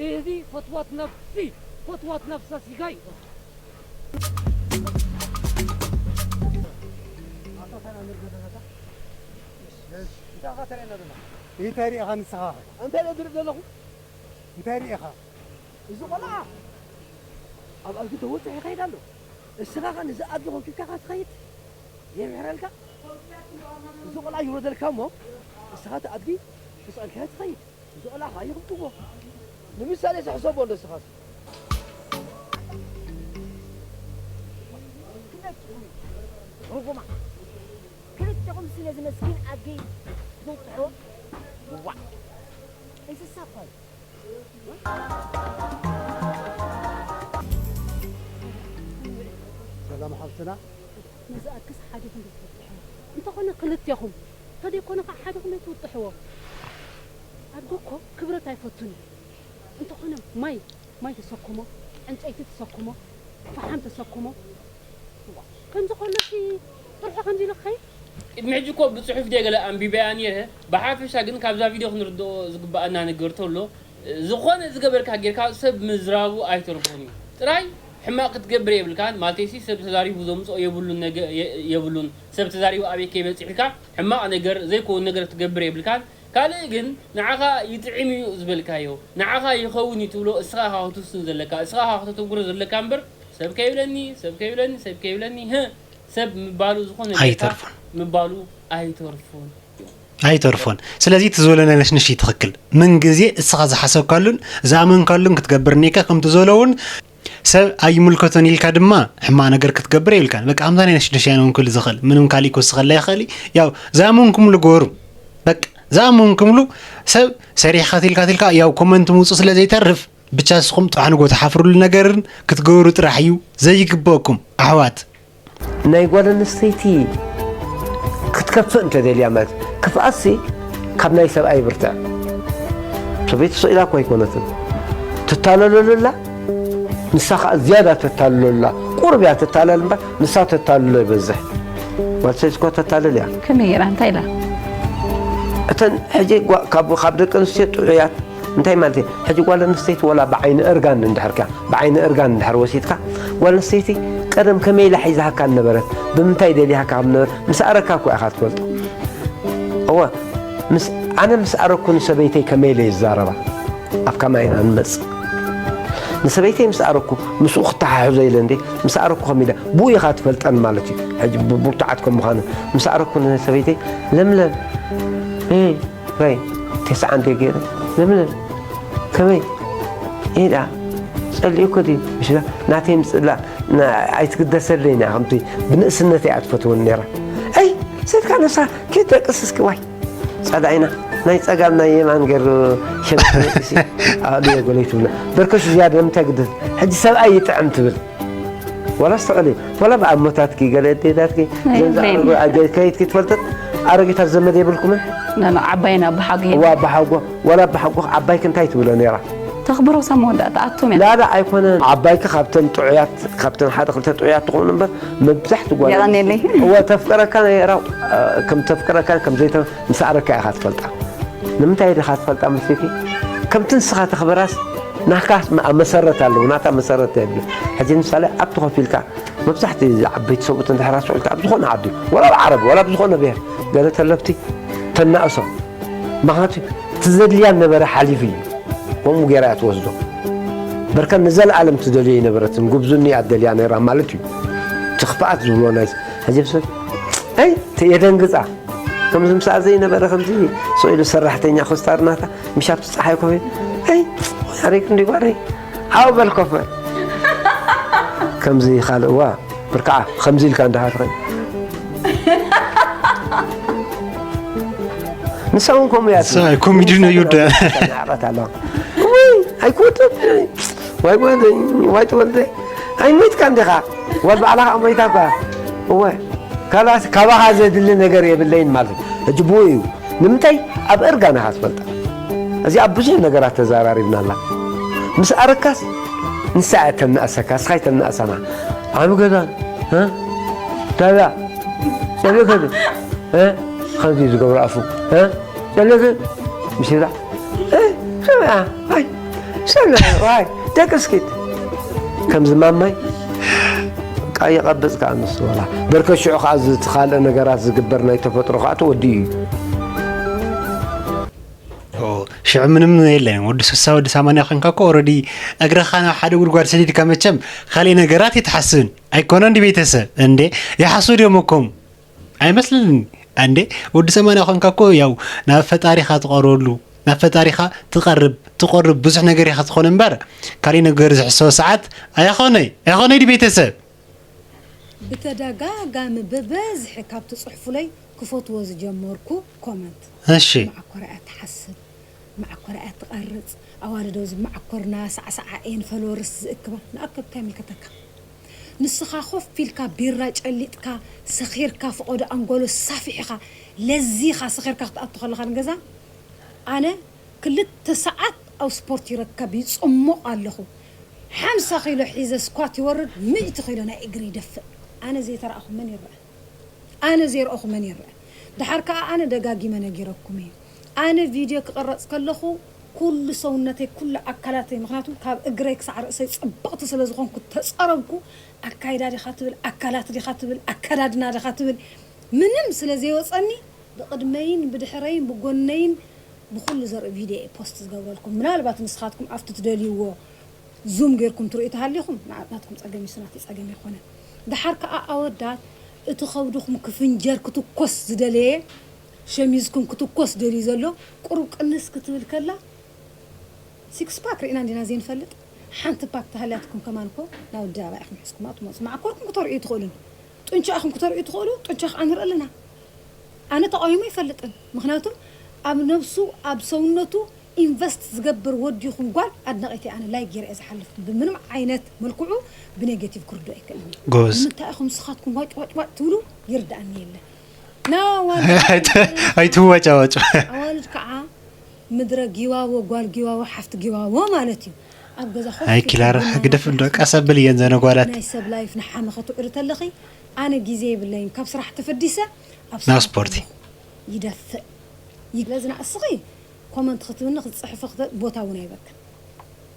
እዚ ፈትዋት ነፍሲ፣ ፈትዋት ነፍሰ ሲጋይ። ኣታ ሰላም ይርገደለካ። እንታይ ኢኻ ተርእየና ዘለኻ? እንታይ ርኢኻ ንስኻ? እንታይ ኢለ ዝርኢ ዘለኹ? እንታይ ርኢኻ? እዚ ቆልዓ ኣብ ኣድጊ ተወጢሑ ይኸይድ ኣሎ። እስኻ ኸ ነዚ ኣድጊ ኮብኪብካ ኢኻ ትኸይድ? የምሕረልካ። እዚ ቆልዓ ይውረደልካ እሞ፣ እስኻ እቲ ኣድጊ ተሰቒልካ ኢኻ ትኸይድ። እዚ ቆልዓ ኸኣ ይኽብክዎ። ንምሳሌ ሕሰቦ እንዶ እስኻስ። ርጉማ። ክልቴኹም ስለ ዝመስኪን ኣድጊ ትውጥሑ። ዋዕ። እንስሳ እኳ እዩ። ሰላም ሓፍትና። ነዚ ኣድግስ ሓዲኹም ዶ ትውጥሕዎ? እንተኾነ ክልቴኹም፣ ተደይኮነ ከዓ ሓዲኹም ኣይትውጥሕዎ። ኣድጊ እኮ ክብረት ኣይፈቱን እዩ። እንተኾነ ማይ፣ ማይ ተሰክሞ፣ ዕንጨይቲ ተሰክሞ፣ ፈሓም ተሰክሞ። እዋ፣ ከምዚ ከሎሲ ጥርሑ ከምዚ ኢሉ ክኸይድ? ቅድሚ ሕጂ እኮ ብጽሑፍ ድየ ገለ ኣንቢበያ ነይረ። ብሓፈሻ ግን ካብዛ ቪድዮ ክንርድኦ ዝግብኣና ነገር ተሎ፣ ዝኾነ ዝገበርካ ጌርካ ሰብ ምዝራቡ ኣይተርፎን እዩ። ጥራይ ሕማቕ ክትገብር የብልካን፣ ማለተይሲ ሰብ ተዛሪቡ ዘምጽኦ የብሉን ነገ-፣ የ-፣ የብሉን። ሰብ ተዛሪቡ ኣበይ ከይበጽሕ ኢልካ ሕማቕ ነገር፣ ዘይከውን ነገር ክትገብር የብልካን። ካልእ ግን ንዓኻ ይጥዕም እዩ ዝበልካዮ፣ ንዓኻ ይኸውን እዩ ትብሎ፣ እስኻ ኢኻ ክትውስን ዘለካ፣ እስኻ ኢኻ ከተተግብሮ ዘለካ እምበር፣ ሰብ ከይብለኒ፣ ሰብ ከይብለኒ፣ ሰብ ከይብለኒ፣ ህእ፣ ሰብ ምባሉ ዝኾነ ጌርካ ኣይተርፎን። ምባሉ ኣይተርፎን። ኣይተርፎን። ስለዚ እቲ ዝበሎ ናይ ነሽነሽ እዩ ትኽክል። ምን ግዜ እስኻ ዝሓሰብካሉን ዝኣመንካሉን ክትገብር እኒካ፣ ከምቲ ዝበሎ እውን ሰብ ኣይምልከቶን ኢልካ ድማ ሕማቕ ነገር ክትገብር የብልካን። በቃ ከምዛ ናይ ነሽነሽ እያ ንውን ክብል ዝኽእል። ምንም ካልእ ክውስኸላ ይኽእል እዩ። ያው ዝኣመንኩምሉ ግበሩ። በቃ ዝኣመንኩምሉ ሰብ ሰሪሕካ ትልካ ትልካ ያው ኮመንት ምውፁ ስለ ዘይተርፍ ብቻ ንስኹም ጥራሕ ንጎ ትሓፍሩሉ ነገርን ክትገብሩ ጥራሕ እዩ ዘይግበእኩም ኣሕዋት። ናይ ጓል ኣንስተይቲ ክትከፍእ እንተደልያ ማለት፣ ክፍኣትሲ ካብ ናይ ሰብኣይ ይብርትዕ። ሰበይቲ ስቕ ኢላ እኮ ኣይኮነትን። ትታለለሉ ኣላ፣ ንሳ ኸዓ ዝያዳ ተታልሎ ኣላ። ቁሩብ እያ ተታለል እምበር፣ ንሳ ተታልሎ ይበዝሕ። ጓል ኣንስተይቲ እኮ ተታልል እያ። ከመይ ገይራ? እንታይ ኢላ? እተን ሕጂ ጓ-፣ ካብ፣ ካብ ደቂ ኣንስትዮ ጥዑያት እንታይ ማለት እዩ? ሕጂ ጓል ኣንስተይቲ ወላ ብዓይኒ እርጋን እንድሕር ከ፣ ብዓይኒ እርጋን እንድሕር ወሲድካ፣ ጓል ኣንስተይቲ ቀደም ከመይ ኢላ ሒዛካ ነበረት፣ ብምንታይ ደሊያካ ከም ነበረት፣ ምስ ኣረካ እኮ ኢኻ ትፈልጦ። እወ፣ ምስ፣ ኣነ ምስ ኣረኩ ንሰበይተይ ከመይ ኢለ ይዛረባ? ኣብ ከማይ ኢና ንመጽእ። ንሰበይተይ ምስ ኣረኩ፣ ምስኡ ክተሓሕዞ ኢለ እንዴ፣ ምስ ኣረኩ ከመይ ኢለ፣ ብኡ ኢኻ ትፈልጠን ማለት እዩ። ሕጂ ብ-፣ ብርቱዓት ከም ምዃኑ፣ ምስ ኣረኩ ንሰበይተይ፣ ለምለም፣ እ፣ ራይ፣ ተስዓ እንደ ገይረ፣ ለምለም፣ ከመይ? ኢዳ፣ ጸሊኡ እኮ ድዩ? ምሽ ናተይ ምጽላእ፣ ና-፣ ኣይትግደሰለይን እያ፣ ከምቲ ብንእስነተይ እያ ትፈትወኒ ነይራ። ኣይ፣ ሰድካ ነብሳ፣ ኬድ ደቅስ እስኪ፣ ዋይ። ጸላኢና፣ ናይ ጸጋም ናይ የማን ገይሩ ሸምሲ ደቅሲ፣ ኣሉ የጎለይ ትብሎ። በርከሽ ዝያድ ንምንታይ ግደስ? ሕጂ ሰብኣይ ይጥዕም ትብል። ወላ ኣስተውዕሊ፣ ወላ ብኣሞታትኪ፣ ገለ ኣዴታትኪ፣ ናይ ዘን ብሌን። ዝኣረጉ ኣዴ-፣ ከይድኪ ትፈልጥን ኣረጊታት ዘመድ የብልኩምን? ኖ፣ ኖ፣ ዓባይን ኣቦሓጎ የለን። እዋ፣ ኣቦሓጎ፣ ወላ ኣቦሓጎ ዓባይኪ እንታይ ትብሎ ነይራ? ተኽብሮ ሳብ መወዳእታ ኣቶም እያ። ላላ ኣይኮነን። ዓባይኪ ካብተን ጥዑያት፣ ካብተን ሓደ ክልተ ጥዑያት ትኾኑ እምበር፣ መብዛሕቲ ጓል የቐንየለይ። እወ፣ ተፍቅረካ ነይራ፣ ከም ተፍቅረካ ከም ዘይተ ምስ ኣረካ ኢኻ ትፈልጣ። ንምንታይ ኢኻ ትፈልጣ መስልኪ? ከምቲ ንስኻ ተኽብራስ ናካ መሰረት ኣለዎ፣ ናታ መሰረት የብሉ። ሕጂ ምሳሌ ኣብቲ ኮፍ ኢልካ መብዛሕቲ ዓበይቲ ሰብኡት እንድሕር ኣስተውዒልካ ኣብ ዝኾነ ዓዲ ወላ ኣብ ዓረብ ወላ ኣብ ዝኾነ ብሄር ገለ ተለብቲ ተናእሶም። ምኽንያቱ እቲ ዘድልያ ነበረ ሓሊፉ እዩ። ከምኡ ገይራ እያ ትወስዶ። በርከን ንዘለኣለም ትደልዮ ኣይነበረትን፣ ጉብዝኒ እያ ትደልያ ነይራ ማለት እዩ። እቲ ክፍኣት ዝብሎ ናይ ሕጂ ሰብ ኣይ የደንግጻ። ከምዚ ምሳኣ ዘይነበረ ከምዚ ስቕ ኢሉ ሰራሕተኛ ኮስታር ናታ ምሻ ኣብቲ ፀሓይ ኮፍ ኣይ ኣሬክ እንዲ ጓደይ ሓው በል ኮፍ በል። ከምዚ ካልእ እዋ ብርክዓ ከምዚ ኢልካ እንዳሃትኸ ንሳ እውን ከምኡ እያ ንሳ ኮሜዲ ነው ይወዳ። ናዕቐት ኣለዋ። ወይ ኣይኮተብ ዋይ ጓደይ ዋይ ተወልደ ኣይሞይትካ እንዲኻ ዋል ባዕላኻ ሞይታ እኳ እወ ካባኻ ዘድሊ ነገር የብለይን ማለት እዩ። ሕጂ ብኡ እዩ ንምንታይ ኣብ እርጋና ኢኻ ትፈልጣ። እዚኣ ብዙሕ ነገራት ተዘራሪብና ኣላ። ምስ ኣረካስ ንሳ እያ ተናእሰካ እስኻ ኣይተናእሰና። ዓብ ገዛ እ? ዳብያ ጸሊእከ እ? ከምዚ እዩ ዝገብሮ ኣፉ እ? ጸሊእከ ምስ ይብላ እ? ሰምያ ኣይ ሰምያ ዋይ ደቂ እስኪት ከምዚ ማማይ ቃ ይቐብጽ ከዓ ንሱ ወላ በርከ ሽዑ ከዓ እዚ እቲ ካልእ ነገራት ዝግበር ናይ ተፈጥሮ ከዓ ተወዲኡ እዩ። ሽዑ ምንም የለን። ወዲ ስሳ ወዲ ሰማንያ ኮንካ እኮ ኦረዲ እግረኻ ናብ ሓደ ጉድጓድ ሰዲድካ መቸም ካሊእ ነገራት ይትሓስብን ኣይኮነ እንዲ ቤተሰብ እንዴ ይሓስቡ ድዮም እኮም ኣይመስልንን እንዴ ወዲ ሰማንያ ኮንካ እኮ ያው ናብ ፈጣሪኻ ትቐርበሉ ናብ ፈጣሪኻ ትቐርብ ትቆርብ ብዙሕ ነገር ኢኻ ትኾን እምበር ካሊእ ነገር ዝሕሰቦ ሰዓት ኣይኾነይ ኣይኾነይ ዲ ቤተሰብ ብተደጋጋሚ ብበዝሒ ካብ ትፅሕፉለይ ክፈትዎ ዝጀመርኩ ኮመንት እሺ መዓኮር እያ ትሓስብ መዓኮር እያ ትቐርፅ ኣዋልዶ እዚ መዓኮርና ሳዕሳዓ እየን ፈሎወርስ ዝእክባ ንኣከብካ ይምልከተካ ንስኻ ኮፍ ኢልካ ቢራ ጨሊጥካ ሰኺርካ ፈቐዶ ኣንጎሎ ሳፊሕኻ ለዚኻ ሰኺርካ ክትኣቱ ከለኻ ንገዛ ኣነ ክልተ ሰዓት ኣብ ስፖርት ይረከብ ይፅሞቕ ኣለኹ ሓምሳ ኪሎ ሒዘ ስኳት ይወርድ ሚእቲ ኪሎ ናይ እግሪ ይደፍእ ኣነ ዘይተረኣኹ መን ይረአ ኣነ ዘይረኣኹ መን ይረአ ደሓር ከዓ ኣነ ደጋጊመ ነጊረኩም እየ ኣነ ቪድዮ ክቕረፅ ከለኹ ኩሉ ሰውነተይ ኩሉ ኣካላተይ ምክንያቱ ካብ እግረይ ክሳዕ ርእሰይ ፅብቕቲ ስለ ዝኾንኩ ተፀረብኩ ኣካይዳ ዲኻ ትብል ኣካላት ዲኻ ትብል ኣከዳድና ዲኻ ትብል ምንም ስለ ዘይወፀኒ ብቕድመይን ብድሕረይን ብጎነይን ብኹሉ ዘርኢ ቪድዮ እየ ፖስት ዝገብረልኩም ምናልባት ንስኻትኩም ኣብቲ ትደልይዎ ዙም ጌርኩም ትርእዩ ተሃሊኹም ናትኩም ጸገም እዩ ናተይ ጸገም ኣይኮነን ደሓር ከኣ ኣወዳት እቲ ከብድኹም ክፍንጀር ክትኮስ ዝደለየ ሸሚዝኩም ክትኮስ ደልዩ ዘሎ ቁሩብ ቅንስ ክትብል ከላ ሲክስ ፓክ ርኢና እንዲና ዘይንፈልጥ ሓንቲ ፓክ ተሃልያትኩም ከማን እኮ ናብ ኣደባባይ ኢኹም ሒዝኩማ ትመፁ ማዕኮርኩም ክተርእዩ ትኽእሉን ጡንቻኹም ክተርእዩ ትኽእሉ ጡንቻ ከዓ ንርኢ ኣለና ኣነ ተቃዊሞ ይፈልጥን ምክንያቱም ኣብ ነብሱ ኣብ ሰውነቱ ኢንቨስት ዝገብር ወዲ ይኹን ጓል ኣድናቂተይ ኣነ ላይክ ገይረ እየ ዝሓልፍ ብምንም ዓይነት መልክዑ ብኔጌቲቭ ክርዶ ኣይክእልን እዩ ጎበዝ ንምንታይ ኢኹም ንስኻትኩም ዋጭ ዋጭ ዋጭ ትብሉ ይርዳእኒ የለ ኣይትዋጫዋጭ ኣዋልድ ከዓ ምድረ ጊዋዎ ጓል ጊዋዎ ሓፍቲ ጊዋዎ ማለት እዩ ኣብ ገዛ ኮፍ ኣይ ኪላራ ግደፍ እንዶ ቀስ ኣብል እየን ዘነጓላት ናይ ሰብ ላይፍ ንሓመ ከተውዕሪ ተለኺ ኣነ ግዜ የብለይን ካብ ስራሕ ተፈዲሰ ኣብ ናብ ስፖርቲ ይደፍእ ይግለዝና እስኺ ኮመንት ክትብኒ ክትፅሕፊ ክተ- ቦታ እውን ኣይበክን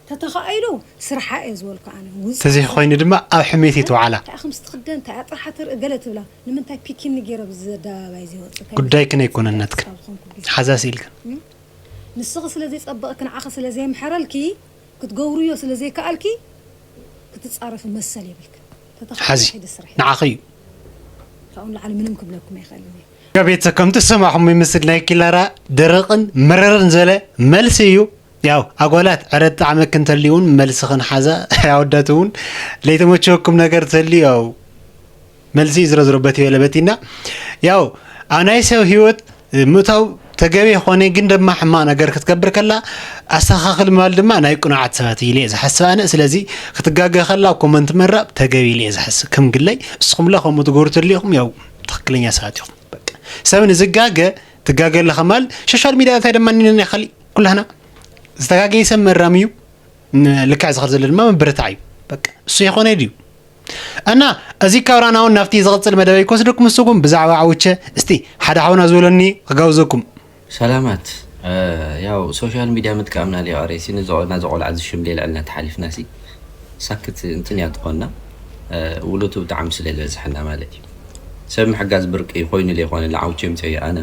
ተተኻኢሉ ስርሓ እየ ዝበልኩ ኣነ ውፅ ተዘይኮይኑ ድማ ኣብ ሕሜት ይትውዓላ እንታይ ኣኽምስ ትኽደን እንታይ ኣጥርሓ ትርኢ ገለ ትብላ ንምንታይ ፒኪኒ ገይረ ብዚ ኣደባባይ ዘይወፅእ ጉዳይክን ኣይኮነን ናትክን ሓዛስ ኢልክን ንስኺ ስለ ዘይፀበቕኪ ንዓኺ ስለ ዘየምሐረልኪ ክትገብርዮ ስለ ዘይከኣልኪ ክትፃረፊ መሰል የብልክን ሓዚ ንዓኺ እዩ ካብኡ ንላዕሊ ምንም ክብለኩም ኣይኽእልን እየ ቤተሰብ ከምቲ ዝሰማዕኹም ይመስል ናይ ኪላራ ደረቕን መረርን ዝበለ መልሲ እዩ ያው ኣጓላት ዕረ ጣዕመ ክንተልውን መልሲ ክንሓዛ ኣወዳት እውን ለይተመቸወኩም ነገር ተልዩ ያው መልሲ ዝረዝረበት ይበለ በቲና ያው ኣብ ናይ ሰብ ህይወት ምእታው ተገቢ ይኾነ ግን ድማ ሕማቕ ነገር ክትገብር ከላ ኣስተኻኽል ምባል ድማ ናይ ቁኑዓት ሰባት ኢለ እየ ዝሓስብ ኣነ ስለዚ ክትጋገ ከላ ኮመንት ምራብ ተገቢ ኢለ እየ ዝሓስብ ከም ግለይ እስኹምለ ከምኡ ትገብሩ ተሊኹም ያው ትኽክለኛ ሰባት ኢኹም በቃ ሰብ ንዝጋገ ትጋገ ኣለኻ ማል ሶሻል ሚድያ እንታይ ድማ ኒነና ይኸሊ ኩላህና ዝተጋገየ ሰብ መራም እዩ ን-፣ ልክዕ ዝኸድ ዘሎ ድማ ምብርታዕ እዩ። በቃ እሱ የኾነ ድዩ? እና እዚ ካብ ራና እውን ናብቲ ዝቕጽል መደበይ ክወስደኩም፣ ንሱ እውን ብዛዕባ ዓውቸ፣ እስቲ ሓደ ሓውና ዝበለኒ ክጋብዘኩም። ሰላማት። እ፣ ያው ሶሻል ሚድያ ምጥቃምና ሊዮ ኣሬሲ ንዞ-፣ ናዞ ቆልዓ እዚ ሽም ሌልዕልና ተሓሊፍና ሲ ሳክት እንትን እያ ትኾንና። እ፣ ውሎቱ ብጣዕሚ ስለ ዝበዝሐና ማለት እዩ። ሰብ ምሕጋዝ ብርቂ ኮይኑ ዘይኮነ ንዓውቸ ምፅዮ ኣነ፣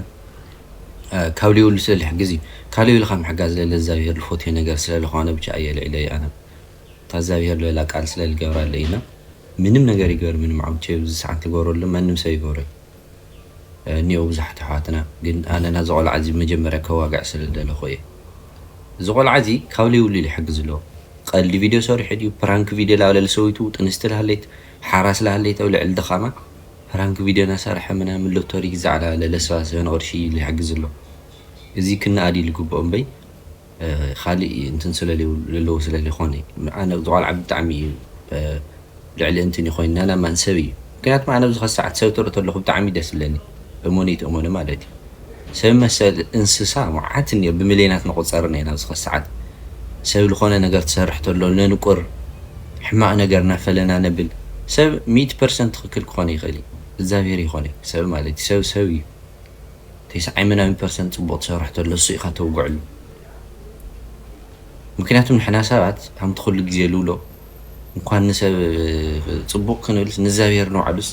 እ፣ ካብ ሊውሉ ስለ ልሕግዝ እዩ። ካብ ሊውሉ ካብ ምሕጋዝ ለለ እግዚኣብሔር ልፎትዮ ነገር ስለ ልኾነ ብቻ እየ ልዕለዩ ኣነ። እታ እግዚኣብሔር ልበላ ቃል ስለ ልገብራ ኣለይና። ምንም ነገር ይግበር ምንም ዓውቸ ብዚ ሰዓት ልገብረሉ ማንም ሰብ ይገብሮ እዩ። እ፣ እኒኦ ብዙሓት ኣሕዋትና፣ ግን ኣነ ናዚ ቆልዓ እዚ መጀመርያ ከዋግዕ ስለ ዝደለኹ እየ። እዚ ቆልዓ እዚ ካብ ለይብሉ ኢሉ ይሕግዝ ኣለዎ። ቀልዲ ቪድዮ ሰሪሑ ድዩ፣ ፕራንክ ቪድዮ ላበለ ሰዊቱ፣ ጥንስቲ ላሃለይት፣ ሓራስ ላሃለይት፣ ኣብ ልዕሊ ድኻማ ፕራንክ ቪድዮ እናሰርሐ ምናምን ሎተሪ ይግዛዕ ላበለ ለሰባ ሰበን ቅርሺ ኢሉ ይሕግዝ ኣሎ። እዚ ክነኣድ ኢሉ ይግብኦ እምበይ፣ እ፣ ካልእ እንትን ስለ ለለዎ ስለ ዝኾነ፣ ኣነ እዚ ቆልዓ ብጣዕሚ እዩ፣ እ፣ ልዕሊ እንትን እዩ ኮይኑ፣ ናና ማን ሰብ እዩ። ምክንያቱም ኣነ ኣብዚ ኸዚ ሰዓት ሰብ ትርኢ ተለኹ ብጣዕሚ ደስ ዝብለኒ፣ እመኑ ይትእመኑ ማለት እዩ። ሰብ መሰል እንስሳ መዓት እኒኦ፣ ብሚልዮናት ንቑጸር እኒአና ኣብዚ ኸዚ ሰዓት። ሰብ ዝኾነ ነገር ትሰርሕ ተሎ ነንቁር፣ ሕማቕ ነገር እናፈለና ነብል። ሰብ ሚእቲ ፐርሰንት ትኽክል ክኾነ ይኽእል እዩ፣ እግዚኣብሔር ይኾነ ሰብ ማለት እዩ። ሰብ ሰብ እዩ። ተስዓይ ምናምን ፐርሰንት ጽቡቕ ትሰርሕ ተሎ እሱ ኢኻ ተውግዕሉ። ምክንያቱም ንሕና ሰባት ከምቲ ኩሉ ግዜ ልብሎ፣ እንኳን ንሰብ ጽቡቕ ክንብልስ ንእግዚኣብሔር ንባዕሉስ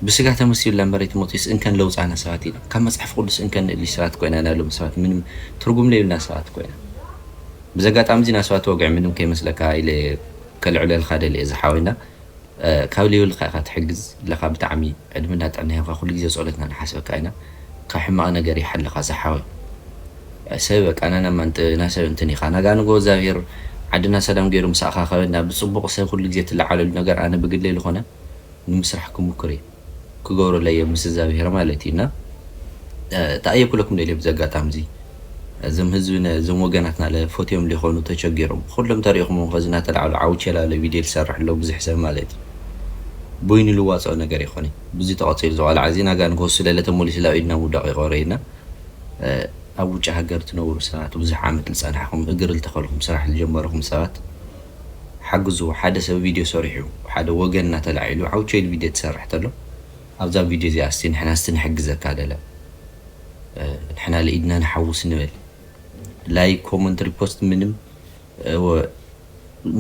ብስጋ ተመሲሉ ናብ መሬት መጺኡስ እንከን ለውጻና ሰባት ኢና። ካብ መጽሓፍ ቅዱስ እንከን ንእሊ ሰባት ኮይና፣ ናይ ሎሚ ሰባት ምንም ትርጉም ለይብልና ሰባት ኮይና። ብዘጋጣሚ እዚ ናይ ሰባት ወግዒ ምንም ከይመስለካ ኢለ ከልዕለልካ ደልየ ዝሓወይና። እ፣ ካብ ሌብልካ ኢኻ ትሕግዝ ለኻ ብጣዕሚ ዕድመና ጥዕና ይሃብካ። ኩሉ ግዜ ጸሎትና ንሓስበካ ኢና። ካብ ሕማቕ ነገር ይሓልኻ ዝሓወይ። እ፣ ሰብ በቃ ናና ማንጥ-፣ ናይ ሰብ እንትን ኢኻ። ናጋ ንጎ እግዚኣብሔር ዓድና ሰላም ገይሩ ምስ ኣኻኸበና ብጽቡቕ ሰብ ኩሉ ግዜ ትለዓለሉ ነገር ኣነ ብግለይ ዝኾነ ንምስራሕ ክምኩር እየ። ክገብረለይ እየ ምስ እግዚኣብሔር ማለት እዩ። እና፣ እ፣ እንታይ እየ ክብለኩም ደልየ ብዚ ኣጋጣሚ እዚ፣ እዞም ህዝብና፣ እዞም ወገናትና ለፈትዮም ሊኾኑ ተቸጊሮም። ኩሎም ተሪእኹሞም ኸዚ እናተላዕሉ ዓውቼ ላለ ቪድዮ ዝሰርሕ ኣሎ ብዙሕ ሰብ ማለት እዩ። ቦይኑ ልዋፅኦ ነገር ይኾነ። ብዙ ተቐፂሉ ዝቆልዓ እዚ ናጋ ንክወስደለ ተመሊሱ ላብ ኢድና ምውዳቕ ይቐረየና። እ፣ ኣብ ውጭ ሃገር ትነብሩ ሰባት፣ ብዙሕ ዓመት ዝፀናሕኹም፣ እግር ልተኸልኩም፣ ስራሕ ልጀመርኹም ሰባት ሓግዙ። ሓደ ሰብ ቪድዮ ሰሪሑ፣ ሓደ ወገንና ተላዒሉ ዓውቼ ኢሉ ቪድዮ ትሰርሕ ተሎ፣ ኣብዛ ቪድዮ እዚኣ እስቲ ንሕና እስቲ ንሕግዘካ ደለ፣ እ፣ ንሕና ለኢድና ንሓውስ ንበል። ላይክ፣ ኮመንት፣ ሪፖስት ምንም፣ እ፣ ወ-፣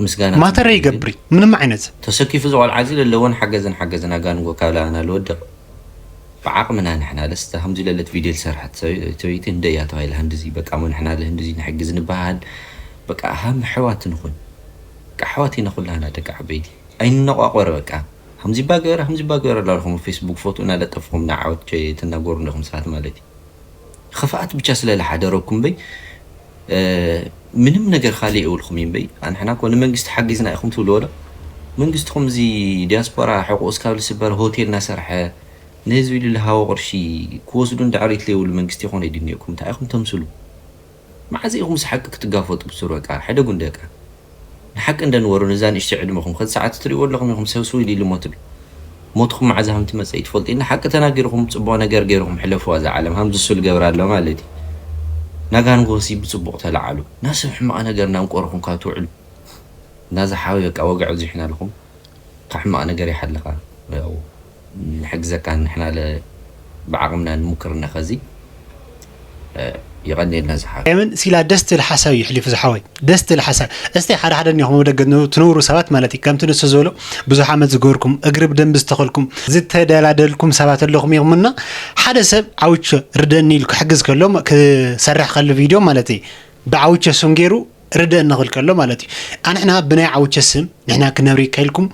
ምስጋና ማተር ጽቡቅ ይገብር እዩ። ምንም ዓይነት ተሰኪፉ ዝቆልዓ እዚ ለለዎን ሓገዘን ሓገዘን ኣጋንጎ ካብ ላና ልወድቕ ብዓቕምና ንሕና ለስተ ከምዚ ለለት ቪድዮ ዝሰርሐት ሰበ-፣ ሰበይቲ ህንደ እያ ተባሂላ ህንድዚ በቃ ሞ ንሕና ለህንድዚ ንሕግዝ ንበሃል በቃ ሃም ኣሕዋት ንኹን በቃ ኣሕዋት ኢና ኩላና ደቂ ዓበይቲ ኣይንነቋቆር በቃ ከምዚ ባ ገበረ ከምዚ ባ ገበረ ላልኹም ፌስቡክ ፎቶ እናለጠፍኹም ንዓወት ትናገሩ ኣለኹም ሰባት ማለት እዩ። ኽፍኣት ብቻ ስለ ዝሓደረኩም እምበይ፣ እ፣ ምንም ነገር ካልእ የብልኩም እዩ እምበይ። ኣንሕና እኮ ንመንግስቲ ሓጊዝና ኢኹም ትብልዎ ዶ? መንግስቲ ከምዚ ዲያስፖራ ሕቁኡስ ካብ ዝስበር ሆቴል እናሰርሐ ንህዝቢ ኢሉ ዝሃቦ ቅርሺ ክወስዱ እንድሕር ይትለይብሉ መንግስቲ ይኾነ ድንየኩም እንታይ ኢኹም ተምስሉ? መዓዝ ኢኹም ምስ ሓቂ ክትጋፈጡ ብሱር በቃ ሕደጉ እንደ በቃ። ንሓቂ እንደንበሩ ነዛ ንእሽተይ ዕድመኹም፣ ከዚ ሰዓት እትሪእዎ ኣለኹም ኢኹም፣ ሰብ ስው ኢሉ ኢሉ ሞት ኢሉ። ሞትኹም መዓዝ ሃም ትመጽእ ኣይትፈልጡ ኢና። ሓቂ ተናጊርኹም፣ ጽቡቕ ነገር ገይርኹም ሕለፉዋ እዛ ዓለም። ሃም ዝሱ ልገብራ ኣሎ ማለት እዩ። ናጋንጎሲ ብጽቡቕ ተለዓሉ። ናሰብ ሕማቕ ነገር እናንቆርኹም ካብ ትውዕሉ። ናዛ ሓዊ በቃ ወግዒ ኣብዚሕና ኣለኹም። ካብ ሕማቕ ነገር ይሓልኻ። ያው ንሕግዘካ ንሕና ለ-፣ ብዓቕምና ንሙክር እና ኸዚ፣ እ፣ ይቐንየልና ዝሓ። ኤምን ሲላ ደስ ትብል ሓሳብ እዩ ሕሊፉ ዝሓወይ። ደስ ትብል ሓሳብ። እስቲ ሓደ ሓደ እኒኹም ኣብ ደገ ትነብሩ ሰባት ማለት እዩ። ከምቲ ንሱ ዝበሎ ብዙሕ ዓመት ዝገበርኩም፣ እግሪ ብደንቢ ዝተኸልኩም፣ ዝተደላደልኩም ሰባት ኣለኹም ኢኹምና ሓደ ሰብ ዓውቾ ርደኒ ኢሉ ክሕግዝ ከሎ፣ ክሰርሕ ከሎ ቪድዮ ማለት እዩ። ብዓውቾ ስም ገይሩ ርደኒ ክብል ከሎ ማለት እዩ። ኣንሕና ብናይ ዓውቾ ስም ንሕና ክነብር ኢልኩም፣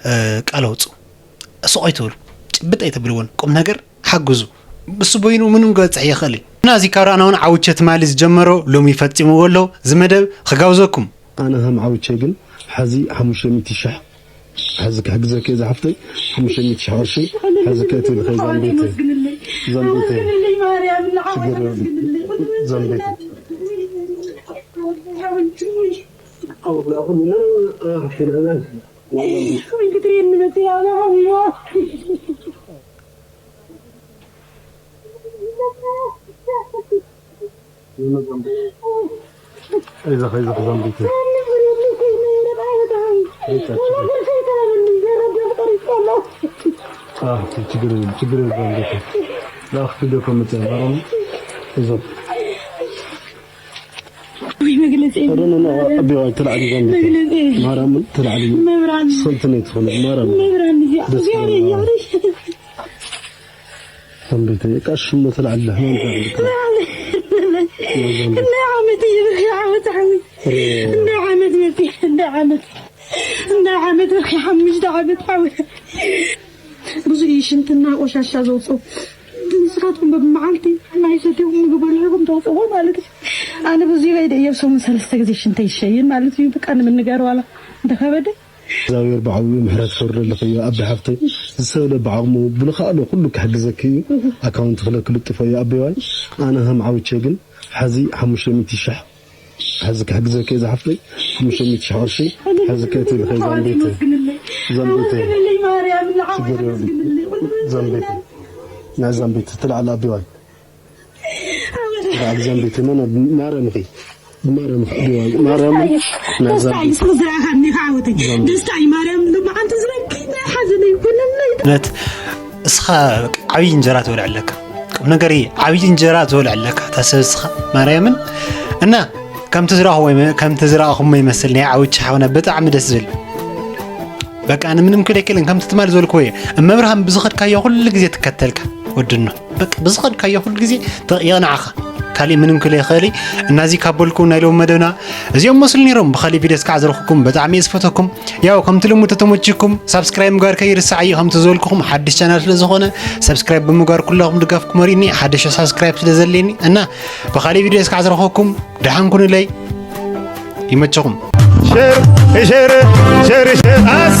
እ፣ ቃል ኣውፁ። ስቕ ኣይትበሉ። ጭብጥ ኣይተብልዎን። ቁም ነገር ሓግዙ። እሱ በይኑ ምንም ክበጽሕ ይኽእል እዩ። እና እዚ ካብ ረኣና እውን ዓውቸ ትማሊ ዝጀመሮ ሎሚ ፈጺምዎ ኣሎ። እዚ መደብ ክጋብዘኩም። ኣነ ከም ዓውቸ ግን ሐዚ ሓሙሽተ ሚእቲ ሺሕ ሐዚ ክሕግዘኪ እየ ዝሓፍተይ። ሓሙሽተ ሚእቲ ሺሕ ቅርሺ ሐዚ ከእትውልኺ ዛንቤት ዛንቤት ሽግር የብሉን። ዛንቤት ችግር የለም፣ ችግር የለም። ለአክቱ ደኮ መጠን ማረም እዞ ወይ መግለጺ የብሉን። ረነና ኣቢዋ ተላዕሊ ዘንድ መግለጺ የብሉን። ማርያምን ተላዕሊ መብራን ሰልትነ ትኾነ ማርያም መብራን እዚኣ ደስ እግዚኣብሔር ይላል። እያለሽ ሰንበይተ ቃሽ ሽሞ ተላዕሊ ሕማም እንዳ ዓመት እዩ ብርኺ ዓመት ዓዊ እንዳ ዓመት መፂ እንዳ ዓመት እንዳ ዓመት ብርኺ ሓሙሽተ ዓመት ዓዊ ብዙ እዩ ሽንትና ቆሻሻ ዘውፅኡ ንስኻትኩም በብመዓልቲ ማይ ሰትኹም ምግብ በሊዕኩም ተውፅዎ ማለት እዩ ኣነ ብዙ ይበይደ እየ ሰሙን ሰለስተ ግዜ ሽንተ ይሸይን ማለት እዩ ብቃ ንምንገር ዋላ እንተኸበደ እግዚኣብሔር ብዓብዩ ምሕረት ክወርደልኽዮ ኣቢ ሓፍተይ ዝሰብለ ብዓቕሙ ብልኽኣሎ ኩሉ ክሕግዘኪ እዩ ኣካውንት ክለ ክልጥፎ እዩ ኣቢዋይ ኣነ ከም ዓውቼ ግን ሓዚ ሓሙሽተ ሚእቲ ሽሕ ሓዚ ክሕግዘኪ እየ ዝሓፍተይ ሓሙሽተ ሚእቲ ሽሕ ቅርሺ ሓዚ ከእትልኸ ዛንቤት ዛንቤት ዛንቤት ናይ ዛንቤት ትልዓል ኣቢዋይ ትልዓል ዛንቤት መን ማርያም ኺ ማርያም ኺ ማርያም ናይ ደስታ ዛንቤት እዩ ስለ ዝረኣኻኒ ከዓ ዓወተይ ደስታ እዩ ማርያም ሎማዓንቲ ዝበኪ ናይ ሓዘን ኣይኮነለይ እውነት እስኻ በቃ ዓብዪ እንጀራ ትበልዕ ኣለካ ቁም ነገር ዓብዪ እንጀራ ትበልዕ ኣለካ እታ ሰብ እስኻ ማርያምን እና ከምቲ ዝረኣኹሞ ይመ- ከምቲ ዝረኣኹሞ ይመስል ናይ ዓውቺ ሓውና ብጣዕሚ ደስ ዝብል በቃ ኣነ ምንም ክል ኣይክእልን ከምቲ ትማል ዝበልክዎ እየ እመብርሃን ብዝኸድካዮ ኩሉ ግዜ ትከተልካ ወድኖ በቃ ብዝኸድካዮ ኩሉ ግዜ ተ- የቕንዓኻ ካሊእ ምንም ክል ይኽእል እዩ። እናዚ ካብ በልኩ ናይ ሎም መደብና እዚኦም መስሉ ነይሮም ብኻሊእ ቪድዮ እስካዕ ዝረኽኩም በጣዕሚ እየ ዝፈተኩም ያው ከምቲ ልሙድ ተተመችኩም ሳብስክራይብ ምግባር ከይርሳዕ እዩ ከምቲ ዝበልኩኹም ሓድሽ ቻናል ስለ ዝኾነ ሳብስክራይብ ብምግባር ኩላኹም ድጋፍኩም ወሪኒ ሓድሽ ሳብስክራይብ ስለ ዘለኒ እና ብኻሊእ ቪድዮ እስካዕ ዝረኽኩም ደሓን ኩኑለይ ይመቸኹም ሸር ሸር ሸር ሸር ኣስ